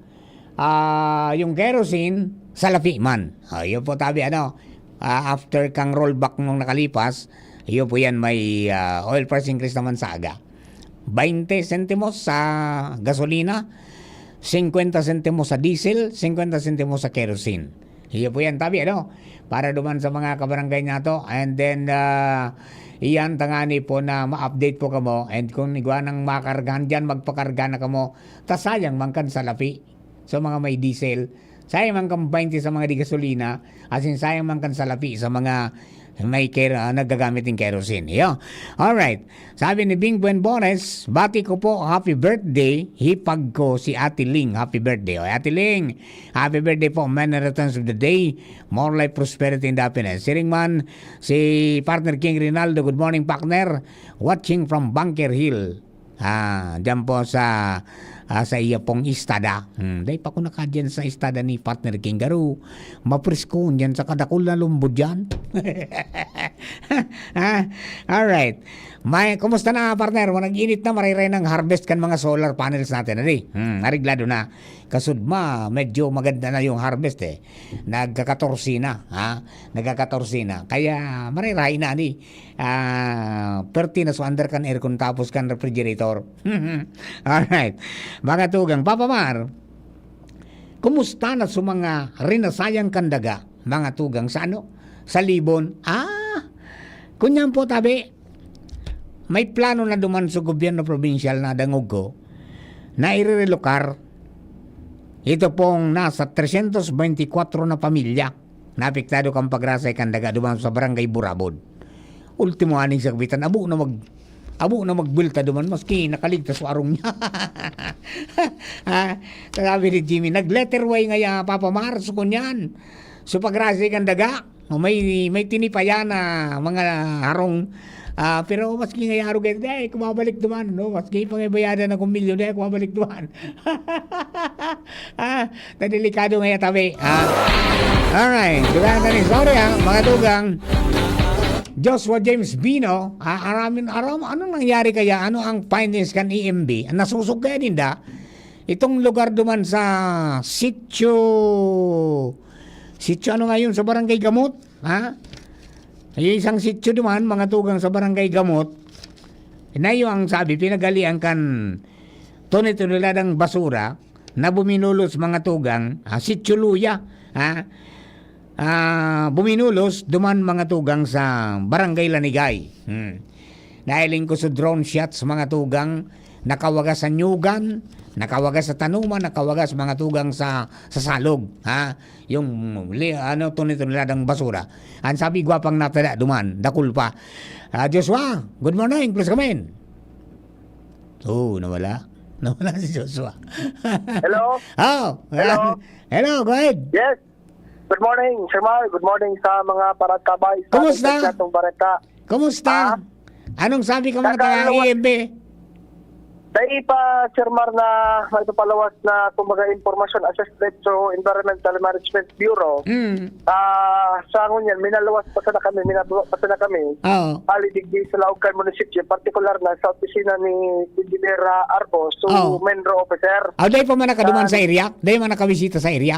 ah, yung kerosene, salapi man. Ah, yun po tabi, ano, ah, after kang rollback nung nakalipas, yun po yan, may, ah, oil price increase naman sa aga. Twenty sentimos sa gasolina, singkwenta sentimos sa diesel, singkwenta sentimos sa kerosene. Iyo po yan, tabi, ano? Para duman sa mga kabarangay nato. And then, ah, iyan tangani po na ma-update po kamo. And kung igwa nang makargahan dyan, magpakarga na kamo. Ta sayang man kan salapi sa mga may diesel. Sayang man kan twenty sa mga di gasolina. As in, sayang man kan salapi sa mga may ker-, ah, nagagamit ng kerosene. Iyo. Alright. Sabi ni Bing Buenbones, "Bati ko po, happy birthday, hipag ko si Ate Ling. Happy birthday." O, Ate Ling, happy birthday po. Many returns of the day. More life, prosperity, and happiness. Siring man, si Partner King Rinaldo. Good morning, partner. Watching from Bunker Hill. Ah, diyan po sa, ah, sa iya pong istada. Hmm, dai pa ko nakadiyan sa istada ni Partner King Garo. Mapriskon diyan sa kadakul na lumbo diyan. Ah, alright. May, kumusta na, partner? Nag-init na, mariray ng harvest kan mga solar panels natin, adi? Hmm, areglado na. Kasudma, medyo maganda na yung harvest, eh. Nagkakatorse na, ha? Nagkakatorse na. Kaya, mariray na, ni. Ah, perti na so under kan aircon tapos kan refrigerator. Alright. Mga tugang, Papa Mar, kumusta na so mga rinasayang kan daga? Mga tugang sa ano? Sa Libon? Ah, kunyan po, tabi. May plano na duman sa gobyerno probinsyal na dangog ko na irerelokar ito pong nasa tresyentos beintikwatro na pamilya na apektado kan pagrasay kan daga duman sa Barangay Burabod. Ultimo aning sa kapitan, abo na mag-, abo na magbulta duman maski nakaligtas sa arong niya. Ha? Sabi ni Jimmy, "Nag-letter Y ngaya, Papa Mar, so kunyan. So pagrasay kan daga, o may, may tinipayan na mga harong." Ah, pero maski ngaya harong, eh, di, kumabalik duman, no? Maski pangibayadan na kung milyon, di, kumabalik duman. Ah, na delikado ngaya tabi. Ah. Alright. Dugang ka ni, sorry, ha, mga tugang. Joshua James Bino, ah, aramin, aram, anong nangyari kaya? Ano ang findings kan E M B? Nasusog kaya ninda? Itong lugar duman sa Sitio, Sitio ano ngayon sa Barangay Gamot? Ha? Yung isang sitio duman, mga tugang sa Barangay Gamot, na yung ang sabi, pinagalian kan tone-toneladang basura na buminulos mga tugang, ah, Sitio Luya, ha? Ah, buminulos duman mga tugang sa Barangay Lanigay. Hmm. Nahiling ko sa drone shots mga tugang, nakawagas sa nyugan, nakawagas sa tanuman, nakawagas mga tugang sa, sa salog, ha? Yung li-, ano, tone-toneladang basura. Ang sabi, gwapang natada duman, dakul pa. Ah, Joshua, good morning, please come in. Oh, nawala. Nawala si Joshua. Hello? Oh, Hello? Hello, go ahead. Yes. Good morning, Sir Mar. Good morning sa mga parattabay sa Kumusta? Atong Bareta. Kumusta? Ah? Anong sabi ka mga taga Nakaluwas- E M B? Dai pa, Sir Mar, na may papalawas na, kumbaga, impormasyon assessment through Environmental Management Bureau. Mm. Ah, sa ngunyan, minaluwas pa sana kami, minaluwas pa sana kami. Oo. Ali digdi sa laog kan munisipyo, partikular na sa opisina ni Engineer, ah, Arbos, so Oo. Menro officer. Ah, dai pa man nakaduman Sa sa area? Dai man nakabisita sa area?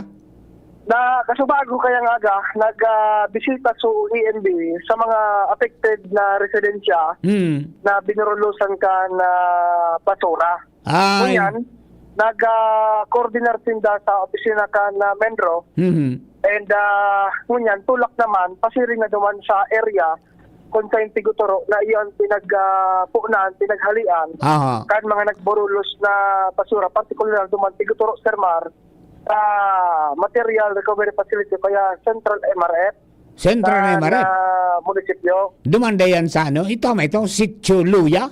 Na, kasubago kaya nga aga, nag, ah, bisita sa E M B sa mga affected na residensya Hmm. na binurulusan kan basura. Ay. Ngunyan, nag, ah, koordinar sinda sa opisina kan, ah, Menro. Mhm. And, ah, ngunyan, tulak naman, pasiring na duman sa area kung sa Tiguturo na iyon pinag, ah, punan, pinaghalian Aha. kan mga nagburulos na basura, partikular duman Tiguturo, Sir Mar, ah, Material Recovery Facility, kaya Central M R F Central na, M R F. Na munisipyo. Duman dayan sa ano? Ito, may ito, Sitio Luya?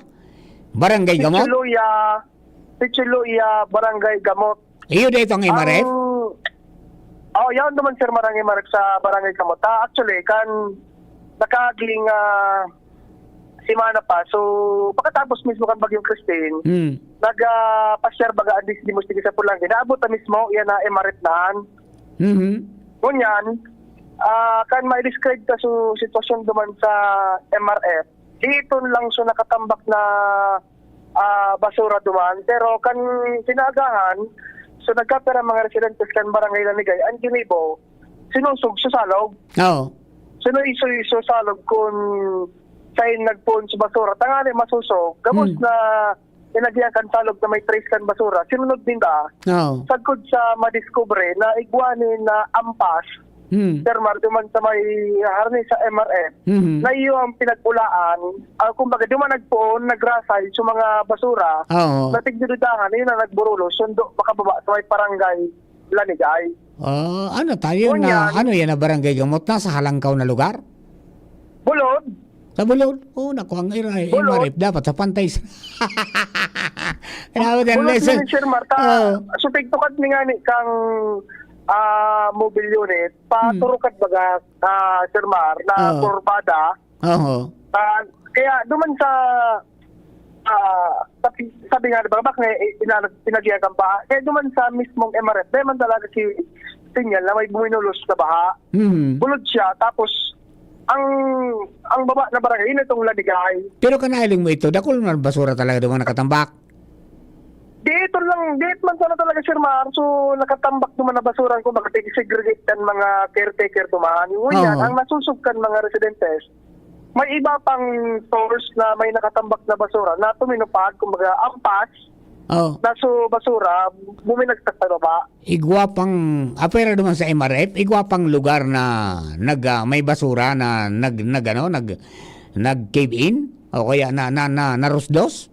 Barangay Gamot? Sitio Luya, Sitio Luya, Barangay Gamot. Iyo da itong M R F? Ang, oh, yaon naman, Sir, Barangay M R F sa Barangay Gamot. Ah, actually, kan nakaaging, ah, semana pa. So, pagkatapos mismo kan Bagyong Christine, Hmm. nag, ah, pasyar baga ang Disdimos digdi sa Polangui. Naabot na mismo, yan na M R F naan. Mhm. Ngunyan, ah, kan ma-describe ta so sitwasyon duman sa M R F, iton lang so nakatambak na, ah, basura duman. Pero kan kinaagahan, so nagkapira mga residentes kan Barangay Lanigay, ang ginibo, sinusog sa salog. Oo. Sinuisoy sa salog kun sain nagpoon sa basura. Tangani masusog. Gabos Hmm. na inagihan kan salog na may trace kan basura. Sinunod ninda. Oo. Sagkod sa madiskubre na igwa nin na ampas. Hmm. Sir Mar, duman sa may harani sa M R F. Mhm. Na iyo ang pinag-ulaan. Ah, kumbaga, duman nagpoon, nagrasay sa mga basura Oo. na tigdududahan. Yun ang nagburulos. Sundo, makababa sa may barangay Lanigay. Ah, ano tayo na, Ngunyan. ano yan na barangay gamot? Nasa halangkaw na lugar? Bulod. Sa Bulod? Oh, naku, ang ira-, Bulod. M R F dapat sa pantay sa Dapat yan, Bulod listen. ni Sir Marta. Oo. So, pigtukad ni nga ni kang, ah, mobile unit, Hmm. paturukad baga, ah, Sir Mar, na Oo. kurbada. Oho. Ah, kaya duman sa, ah, sabi, sabi nga, di ba, bak-, eh, ina-, pinagiyakan pa. Kaya duman sa mismong M R F, dahil man talaga si sinyal na may buminulos na baha. Mhm. Bulod siya, tapos ang, ang baba na barangay, yun itong Lanigay. Pero kanahiling mo ito, dakul na basura talaga duman nakatambak. Di ito lang, di man sana talaga, Sir Mar. So, nakatambak duman na basura, kung bakit i-segregate ang mga caretaker duman. Ngunyan, Oo. ang nasusog kan mga residentes, may iba pang source na may nakatambak na basura na tuminupad, kumbaga, ampas, Oh. na so basura, buminagsak sa baba. Igwa pang, apwera duman sa M R F, igwa pang lugar na nag, ah, may basura na nag, nag, ano, nag, nag-cave in? O kaya na, na, na, narusdos?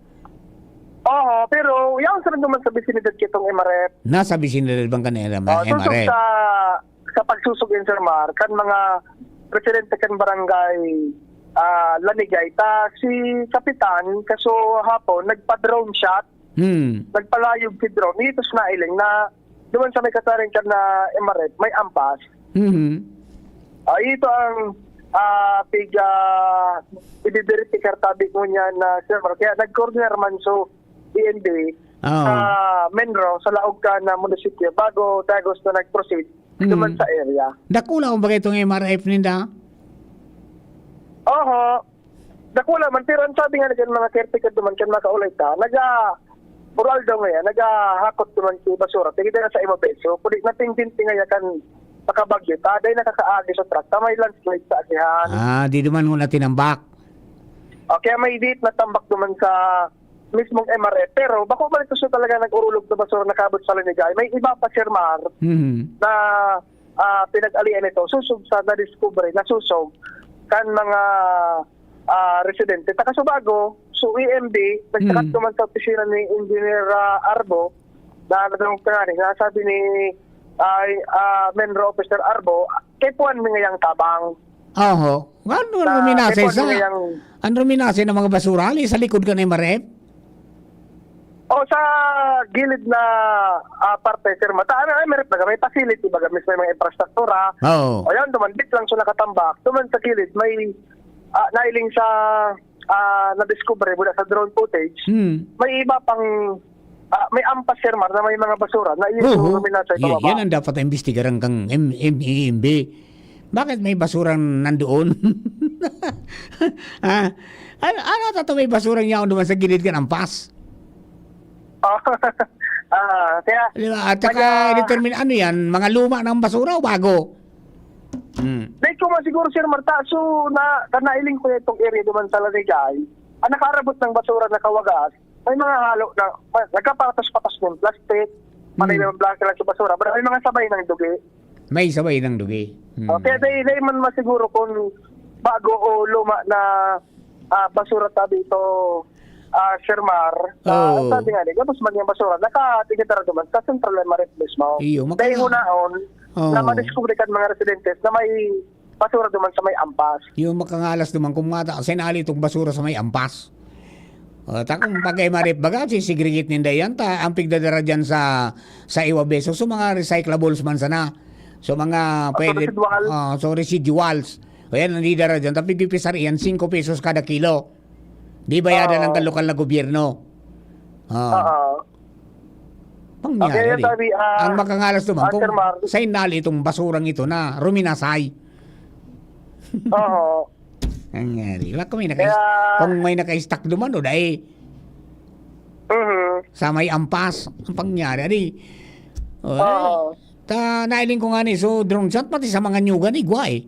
Oo, pero yaon sa duman sa bisinidad kitong M R F. Nasa bisinidad bang kanila, Oh, M R F? susog sa, sa pagsusog, Sir Mar, kan mga residente kan barangay, ah, Lanigay, ta si Kapitan, kaso hapon, nagpa-drone shot, Hmm. nagpalayog si drone. Ito sa nailing na duman sa may kataring kan na M R F, may ampas. Mhm. Ah, ito ang, ah, pig, ah, ibibiripikar tabi ngunyan na, Sir Mar. Kaya nag-coordinate man so D N B Oo. sa Menro, sa laog kan na munisipyo, bago dagos na nag-proceed Mm. duman sa area. Dakula ang bagay itong M R F ninda? Oho. Dakula man, pero ang sabi nga kan mga caretaker duman, kan mga kaulay ta, naga-, oral daw ngayon, nagahakot duman si basura. Tigit na sa imo beso. Pwede nating dinti ngayon kan makabagyo ta, dahil nakakaagi sa truck, ta may landslide sa agihan. Ah, di duman muna tinambak. O, kaya may dit na tambak duman sa mismong M R F. Pero bako man ito siya talaga nag-urulog na basura nakabot sa Lanigay. May iba pa, Sir Mar, Mhm. na, ah, pinag-alian ito. Susog sa nadiskubre, nasusog kan mga, ah, residente. Taga Subago, so E M B, nagsakat Mhm. naman sa opisina ni Engineer, ah, Arbo, na nadangog ka nga ni, na sabi ni, ay, ah, Menro Officer Arbo, kay Puan mi ngayang tabang. Oho. Ano, ano Na, minasay kaya sa, kung yung ano minasay ng mga basura? Ali, sa likod ka ng M R F? O, sa gilid na, ah, parte, Sir Mata, ano, ay, meron baga, may facility baga, mismo may mga infrastruktura. Oo. O, yan, dumandit lang siya nakatambak. Duman sa gilid, may, ah, nailing sa, ah, nadiskubre mula sa drone footage. Hmm. May iba pang, ah, may ampas, Sir Mar, na may mga basura na iyon Oo. yung minasay Yan, pababa. yan ang dapat imbestigaran kang M-, M E M B. Bakit may basurang nandoon? Ah, ano, ano tato may basurang yaon naman sa gilid kan ampas? Ah, kaya, Di ba? At saka, kaya determine, ano yan? Mga luma ng basura o bago? Hmm. Dahil ko man siguro, Sir Marta, so, na, kanailing ko itong area naman sa Lanigay, ang nakaarabot ng basura na kawagas, may mga halo na, ma-, nagkapatas-patas ng plastic, Hmm. panay naman plastic lang sa basura, pero may mga sabay ng dugi. May sabay ng dugi. Hmm. O, kaya dahil, dahil man masiguro kung bago o luma na, ah, basura tabi ito, ah, Sir Mar, ah, Oo. sabi nga ni, gabos man yung basura, nakatigitara naman sa Central M R F mismo. Iyo, Dahil makaya- hunaon, Oo. na madiskubre kan mga residentes na may basura duman sa may ampas. Yung makangalas duman, kung mata, sinali itong basura sa may ampas. O, ta kung pag-M R F baga, sisegregate ninda yan, ta, ang pigdadara dyan sa, sa Iwabeso, so mga recyclables man sana. So mga O, so pwede, residual. ah, so residuals. O yan, ang didara dyan, tapos pipisar yan, singko pesos kada kilo. Di bayadan Oo. ng lokal na gobyerno. Ah. Oo. Pangyari. Okay, yan, sabi, ah, Ang makangalas naman ah, kung Sir Mar. Sa inali itong basurang ito na ruminasay. Oo. Nangyari. Baka may naka- Kaya Kung may naka-stack duman, o dai. Mhm. Sa may ampas, ang pangyari, di. O, eh, Oo. Ta, nailing ko nga ni, so, drone shot, pati sa mga nyugan, igwa eh.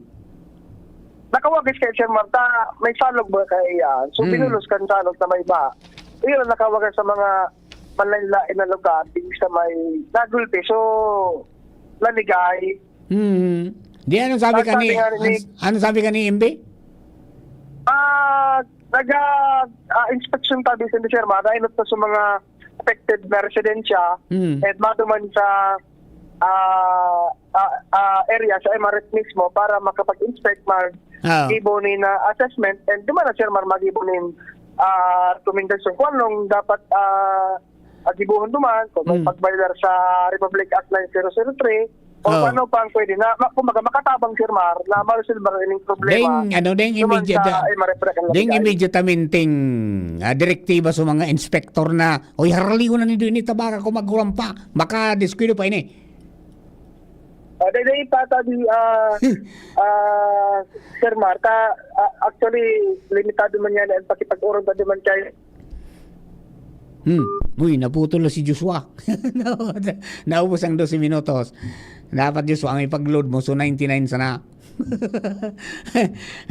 Nakawagis kay Sir Marta, may salog ba kaya yan? So, Hmm. Binulos kan salog na may ba? Iyon ang nakawagan sa mga manlain-lain na lugar, di sa may nagulpi. So, naligay. Hmm. Di, anong sabi Ang ka ni, sabi nga ni an-, anong sabi ka ni M B? Ah, nag, ah, ah, inspection tabi sa Sir Marta, inot na sa mga affected na residensya, Hmm. at maduman sa, ah, ah, ah, area sa M R F mismo para makapag-inspect, mag- Ah. gibo nin, ah, assessment, and duman na, Sir Mar, magibo nin, ah, rekomendasyon kung anong dapat, ah, agibohon duman, kung may Hmm. pag-violate sa Republic Act nine zero zero three, o Oh. kung ano pa ang pwede na, ma-, kumbaga, makatabang, Sir Mar, na maresolbar ining problema. Ding, ano, ding Duman immediate, sa ah, M R F na ding kanila. Immediatamente, ah, direktiba sa mga inspektor na, "Oy, haraligon na nindo ini, ta baka kung magkulang pa, makadiskuido pa ini." Ah, dai, dai pa, tabi, ah, ah, Sir Mar, ta, ah, actually, limitado man yan ang pakipag-urong ta duman kay Hmm. Uy, naputol na si Joshua. Naubos ang dose minutos. Dapat, Joshua, ang ipag-load mo, so ninety-nine sana.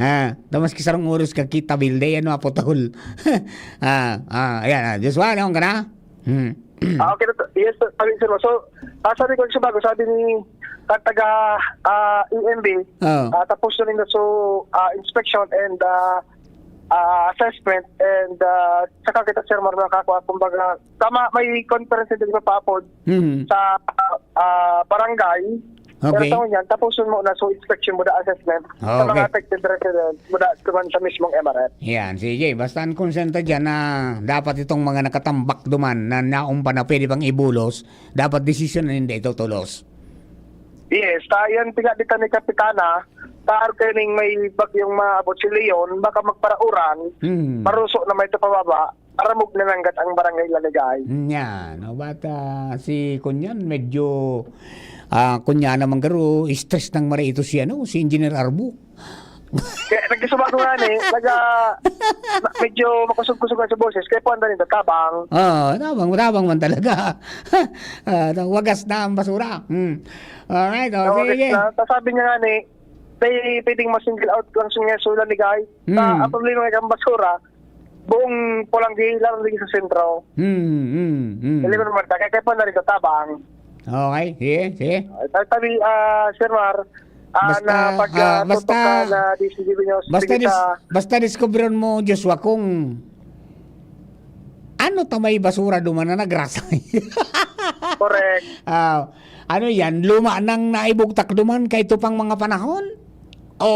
Ah, ta maski sarong oras ka kita, bilde, ano, apotol. Ah, ah, ayan, ah, Joshua, ano ka na? Hmm. Ah, okay na to. Yes, sabi, Sir Mar. So, ah, sabi ko sa bago, sabi ni, ah, taga, ah, E M B, Oh. ah, tapos na rin na, so, ah, inspection and, ah, ah, assessment and, ah, saka kita, Sir Mar, nakakuha, kumbaga, tama, may conference din sa Papod Mhm. sa, ah, barangay. Pero Okay. sa ngunyan, tapuson mo na, so inspection mo na assessment sa mga Okay. affected residents mo na duman sa mismong M R F. Yan, sige. Basta ang konsenta dyan na dapat itong mga nakatambak duman na naumpa na pwede pang ibulos, dapat desisyon na hindi ito tulos. Yes, ta, yan, pinadita ni Kapitana, ta, arkaning may bagyong maabot si Leon, baka magparauran, Hmm. maruso na may ito pababa, aramog na nanggat ang barangay Lanigay. Yan. O, ba't, ah, si Kunyan, medyo, ah, Kunyan naman garo, stress ng mara ito si, ano, si Engineer Arbo. Kaya nagkasubago nga ni, naga, na, medyo makusog-kusog ang sa boses, kaya po ang danin tabang. Oo, tabang, tabang man talaga. Ah, wagas na ang basura. Hmm. Alright, o, Tawagan sige. na, tas sabi niya nga ni, may pwedeng ma-single out lang siya sa Lanigay. Hmm. Sa, ang problema nga ang basura, buong Polanggi, lalo din sa sentro. Hmm, hmm, hmm. Dali mo naman, kaya, kaya po na rin tabang. Okay, sige, sige. Ah, tabi, ah, Sir Mar, ah, Basta, na pag, ah, ah, tutok basta, ka na D C G B News, basta sige dis-, sa basta diskubron mo, Joshua, kung ano ta may basura duman na nagrasay. Correct. Ah, ano yan? Luma nang naibugtak duman kay ito pang mga panahon? O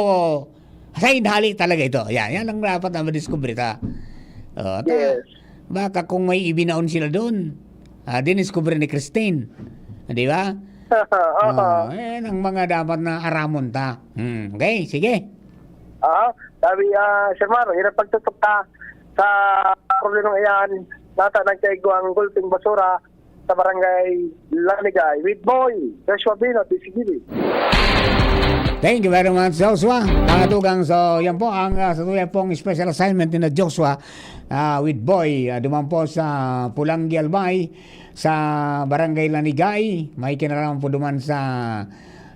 sa inhali talaga ito? Yan, yan ang dapat na madiskubre ta. O, ta, Yes. baka kung may ibinaon sila doon, ah, diniskubre ni Christine. Di ba? Oo. O, yan ang mga dapat na aramon ta. Hmm, okay, sige. Ah, sabi, ah, Sir Mar, hirap pagtutok ta sa problema iyan. Nata nagkaigwa ang gulping basura sa barangay Lanigay with Boy Joshua Bino, D C G B. Thank you very much, Joshua. Mga tugang, so, yan po ang, ah, sa tuya pong special assignment ni na Joshua, ah, with Boy, ah, duman po sa Pulanggi Albay, sa barangay Lanigay. May kinalaman po duman sa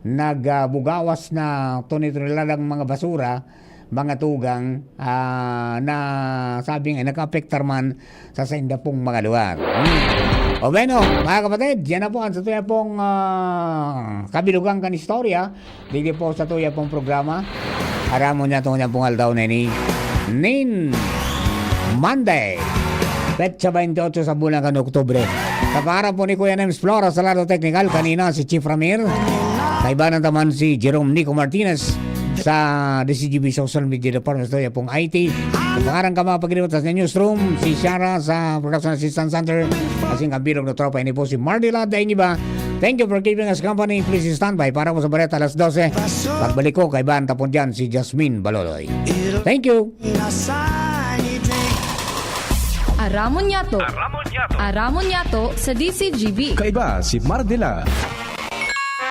nagbugawas na toni-toneladang mga basura, mga tugang, ah, na sabing ay nakaapektar man sa sainda pong mga lugar. Hmm. O bueno, mga kapatid, yan na po ang sa tuya pong, ah, kabilugan kan istorya. Digdi po sa tuya pong programa. Aramon niya itong pong aldaw na ini. Nin Monday. Petsa twenty-eight sa bulan kan Oktubre. Sa pangaran po ni Kuya Nems Flora sa lado teknikal, kanina si Chief Ramir. Kaibanan taman si Jerome Nico Martinez sa D C G B Social Media Department, sa tuya pong I T. Sa pangaran ka mga pagkalimutan sa newsroom, si Shara sa Production Assistant Center. Kasing kabilog na tropa, ini po si Mardy Lad, daing iba. Thank you for keeping us company. Please stand by para po sa bareta alas dose. Pagbalik ko, kaibanan ta po dyan si Jasmine Balodoy. Thank you. Aramon Yato. Aramon Yato. Aramon Yato sa D C G B. Kaiba si Mardela.